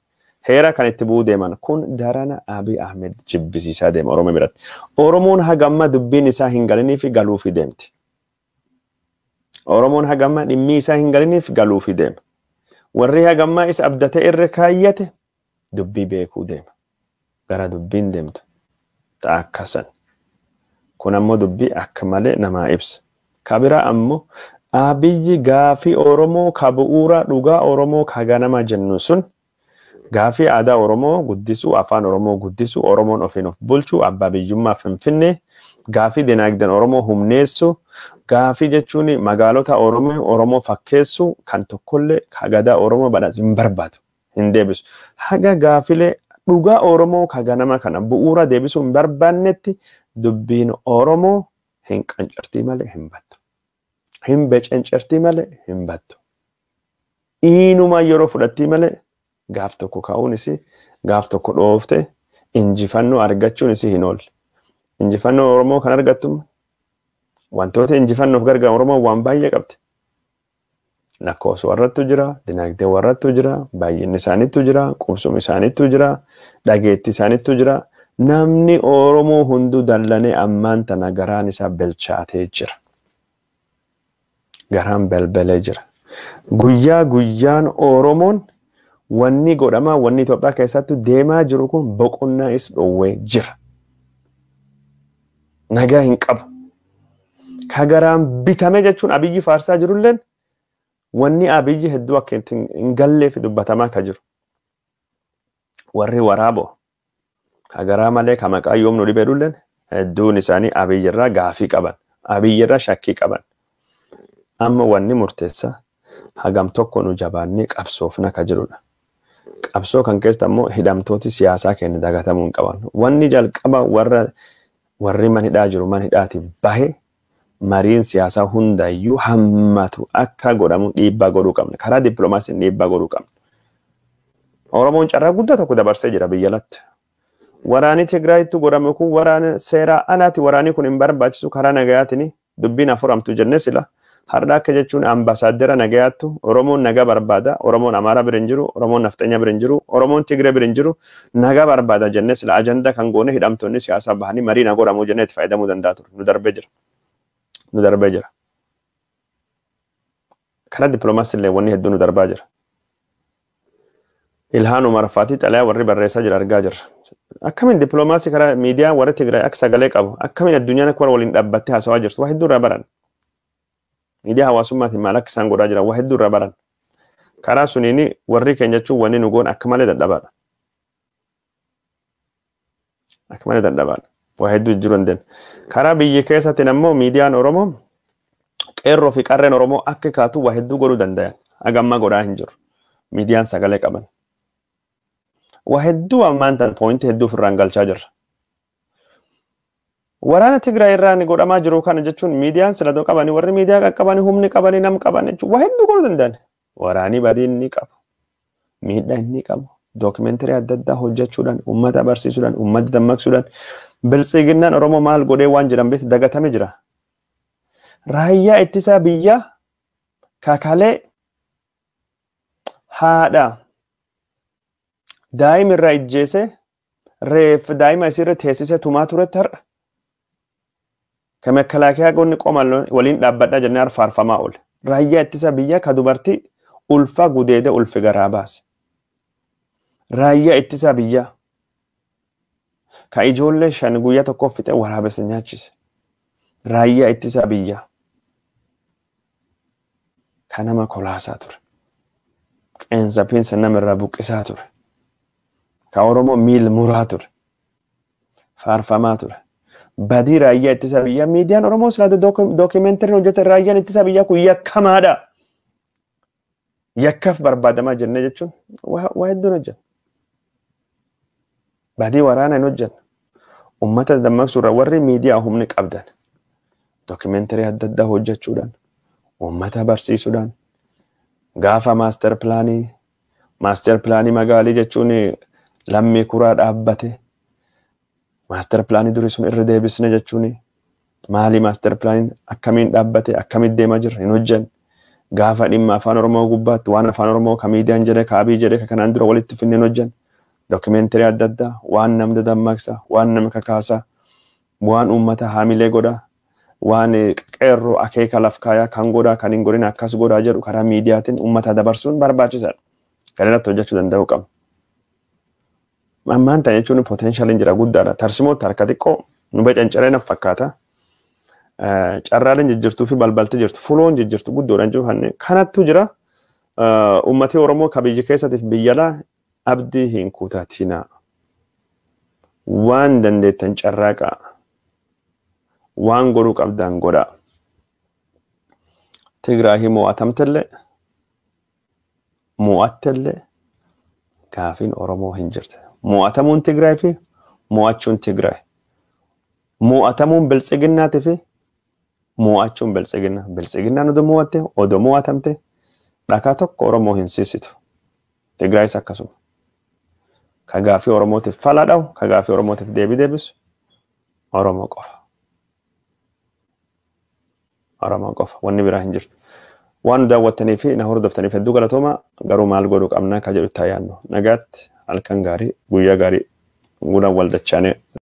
Heera kan itti bu'uu deeman. Kun darana Abiy Ahmed jibbisiisaa deema Oromoo biratti. Oromoon hagamma dubbiin isaa hin galiniif galuufi deemti. Oromoon hagamma dhimmi isaa hin galiniif galuufi deema. Warri hagammaa isa abdatee irra kaayyate dubbii beekuu deema. Gara dubbiin deemtu. Ta'a akkasan. Kun ammoo dubbii akka malee namaa ibsa. Kabiraa ammoo Abiyyi gaafii Oromoo ka bu'uura dhugaa Oromoo ka ganama jennu sun gaafii aadaa Oromoo guddisuu, afaan Oromoo guddisuu, Oromoon ofiin of bulchuu, abbaa biyyummaa Finfinnee, gaafii dinagdeen Oromoo humneessuu, gaafii jechuun magaalota Oromoo Oromoo fakkeessuu kan tokkollee ka gadaa Oromoo badhaasu hin barbaadu, hin deebisu. Haga gaafilee dhugaa Oromoo ka ganama kana bu'uura deebisuu hin barbaannetti dubbiin Oromoo hin qancartii malee hin battu. Hin becencertii malee hin battu. Iinuma yeroo fudhattii malee gaaf tokko ka'uunis gaaf tokko dhoofte injifannoo argachuunis hin oolle. Injifannoo Oromoo kan argattu wantoota injifannoof gargaaru Oromoo waan baay'ee qabdi. Lakkoofsa warrattu jira, dinagdee warrattu jira, baay'inni isaaniittu jira, qubsuma isaaniittu jira, dhageetti isaaniittu jira. Namni Oromoo hunduu dallanee ammaan tana garaan isaa bilchaatee jira. Garaan belbelee jira. Guyyaa guyyaan Oromoon wanni godhamaa wanni Itoophiyaa keessatti deemaa jiru kun boqonnaa is dhoowwee jira. Nagaa hin qabu. Ka garaan bitame jechuun Abiyyi faarsaa jirulleen wanni Abiyyi hedduu akka hin galleef dubbatamaa ka jiru. Warri waraaboo ka garaa malee ka maqaa yoomnu dhibee dhulleen hedduun isaanii Abiyyirraa gaafii qaban. Abiyyirraa shakkii qaban. Amma wanni murteessaa hagam tokko nu jabaannee qabsoofna ka jirudha. Qabsoo kan keessa ammoo hidhamtooti siyaasaa keenya dagatamuu hin qaban. Wanni jalqaba warra warri man hidhaa jiru man hidhaati bahe mariin siyaasaa hundayyuu hammatu akka godhamu dhiibbaa godhuu qabna. Karaa dippiloomaasiin dhiibbaa godhuu qabna. Oromoon carraa guddaa tokko dabarsee jira biyya alatti. Waraanni Tigraayitti godhame kun waraana seeraa alaati, waraanni kun hin barbaachisu, karaa nagayaatiin dubbiin afuramtu jennee sila. Har'a akka jechuun ambaasaadara nagayaattu Oromoon nagaa barbaada, Oromoon Amaaraa bira hin jiru, Oromoon Nafxanyaa bira hin jiru, Oromoon Tigree bira hin jiru, nagaa barbaada jennee sila ajandaa kan goone hidhamtoonni siyaasaa bahanii marii na godhamuu jennee itti fayyadamuu danda'a ture. Nu darbee jira. Nu darbee jira. Karaa dippiloomaasii illee wanni hedduu nu darbaa jira. Ilhaan Umar Faatii xalayaa warri barreessaa jira argaa jirra. Akkamiin dippiloomaasii karaa miidiyaa warra Tigraay akka sagalee qabu, akkamiin addunyaan akka warra waliin dhaabbattee haasawaa jirtu waa hedduu irraa baran. Miidiyaa hawaasummaatiin maal akka isaan godhaa jiran waa hedduu irraa baran. Karaa suniin warri keenya jechuun wanni nu goon akka malee dadhabaadha. Akka malee dadhabaadha. Waa hedduu jiru hin deemne. Karaa biyya keessatti ammoo miidiyaan Oromoo qeerroo fi qarreen Oromoo akka kaatu waa hedduu godhuu danda'an. Haga ammaa godhaa hin jiru. Miidiyaan sagalee qaban. Waa hedduu ammaan tan poointii hedduu ofirraan galchaa jirra. Waraana Tigraay irraan godhamaa jiru kana jechuun miidiyaan silatoo qabanii warri miidiyaa qaqqabanii humni qabanii nam qaban jechuun waa hedduu godhuu danda'an. Waraanii badii inni qabu, miidhaa inni qabu, dookumentarii adda addaa hojjechuudhaan, uummata barsiisuudhaan, uummata dammaqsuudhaan biltsiginnaan Oromoo maal godhee waan jedhan beektu dagatame jira. Raayyaa ittisaa biyyaa kakalee haadha daa'ima irraa ijjeese reef daa'ima isiirra teessisee tumaa turetti har'a. ከመከላከያ ጎን ቆማለሁ waliin dhaabbadhaa jennee faarfamaa oole. Raayyaa ittisa biyyaa ka dubartii ulfa gudeede ulfi garaa baase. Raayyaa ittisa biyyaa ka ijoollee 5 guyyaa tokkoof fixee waraabessa nyaachise. Raayyaa ittisa biyyaa. Ka nama kolaasaa ture. Qeensa piinsa namarraa buqqisaa ture. Ka Oromoo miil muraa ture. Faarfamaa ture. Badii raayyaa ittisa biyyaa miidiyaan Oromoo silaa dookimentariin hojjete raayyaan ittisa biyyaa kun yakkamaadha. Yakkaaf barbaadamaa jennee jechuun waa hedduun hojjenna. Badii waraana hin hojjenna. Uummata dammaqsuurra warri miidiyaa humni qabdan dookimentari adda addaa hojjechuudhaan uummata barsiisuudhaan gaafa maaster pilaanii magaalii jechuun lammii kuraa dhaabbate maaster pilaanii durii sun irra deebisne jechuun maali maaster pilaaniin akkamiin dhaabbate akkamiin deemaa jirra hin hojjenne gaafa dhimma afaan Oromoo gubbaatti waan afaan Oromoo ka miidiyaan jedhe ka Abiy jedhe ka kanaan dura walitti finne hin hojjenne dookimentari adda addaa waan nama dammaqsa waan nama kakaasa waan uummata haamilee godha waan qeerroo akeeka laf kaayaa kan godhaa kan hin godhin akkas godhaa jedhu karaa miidiyaatiin uummata dabarsuun barbaachisaadha. Kan irratti hojjechuu danda'uu qabna. Ammaan ta'e jechuun potenshaaliin jira guddaadha. Tarsimootti harka xiqqoo nu bacancaree naf fakkaata. Carraaleen jijjiirtuu fi balbalti jirtu fuloon jijjiirtu guddoodhaan jiru kanattu jira. Uummatni Oromoo ka biyya keessatiif biyya alaa abdii hin kutatinaa. Waan dandeettan carraaqaa. Waan godhuu qabdan godhaa. Tigraahii mo'atamtellee mo'attellee gaafiin Oromoo hin jirte. Mo'atamuun Tigraay fi mo'achuun Tigraay. Mo'atamuun Biltsiginnaatii fi mo'achuun Biltsiginnaa. Biltsiginnaan odoo mo'atte odoo mo'atamte dhakaa tokko Oromoo hin siisitu. Tigraayis akkasuma. Ka gaafii Oromootiif fala dhahu, ka gaafii Oromootiif deebii deebisu Oromoo qofa. Oromoo qofa. Wanni biraa hin jirtu. Waan daawwattanii fi na hordoftaniif hedduu galatooma garuu maal godhuu qabna ka jedhu itti yaadnu. Nagaatti halkan gaarii guyyaa gaarii guddaan wal dachaanee.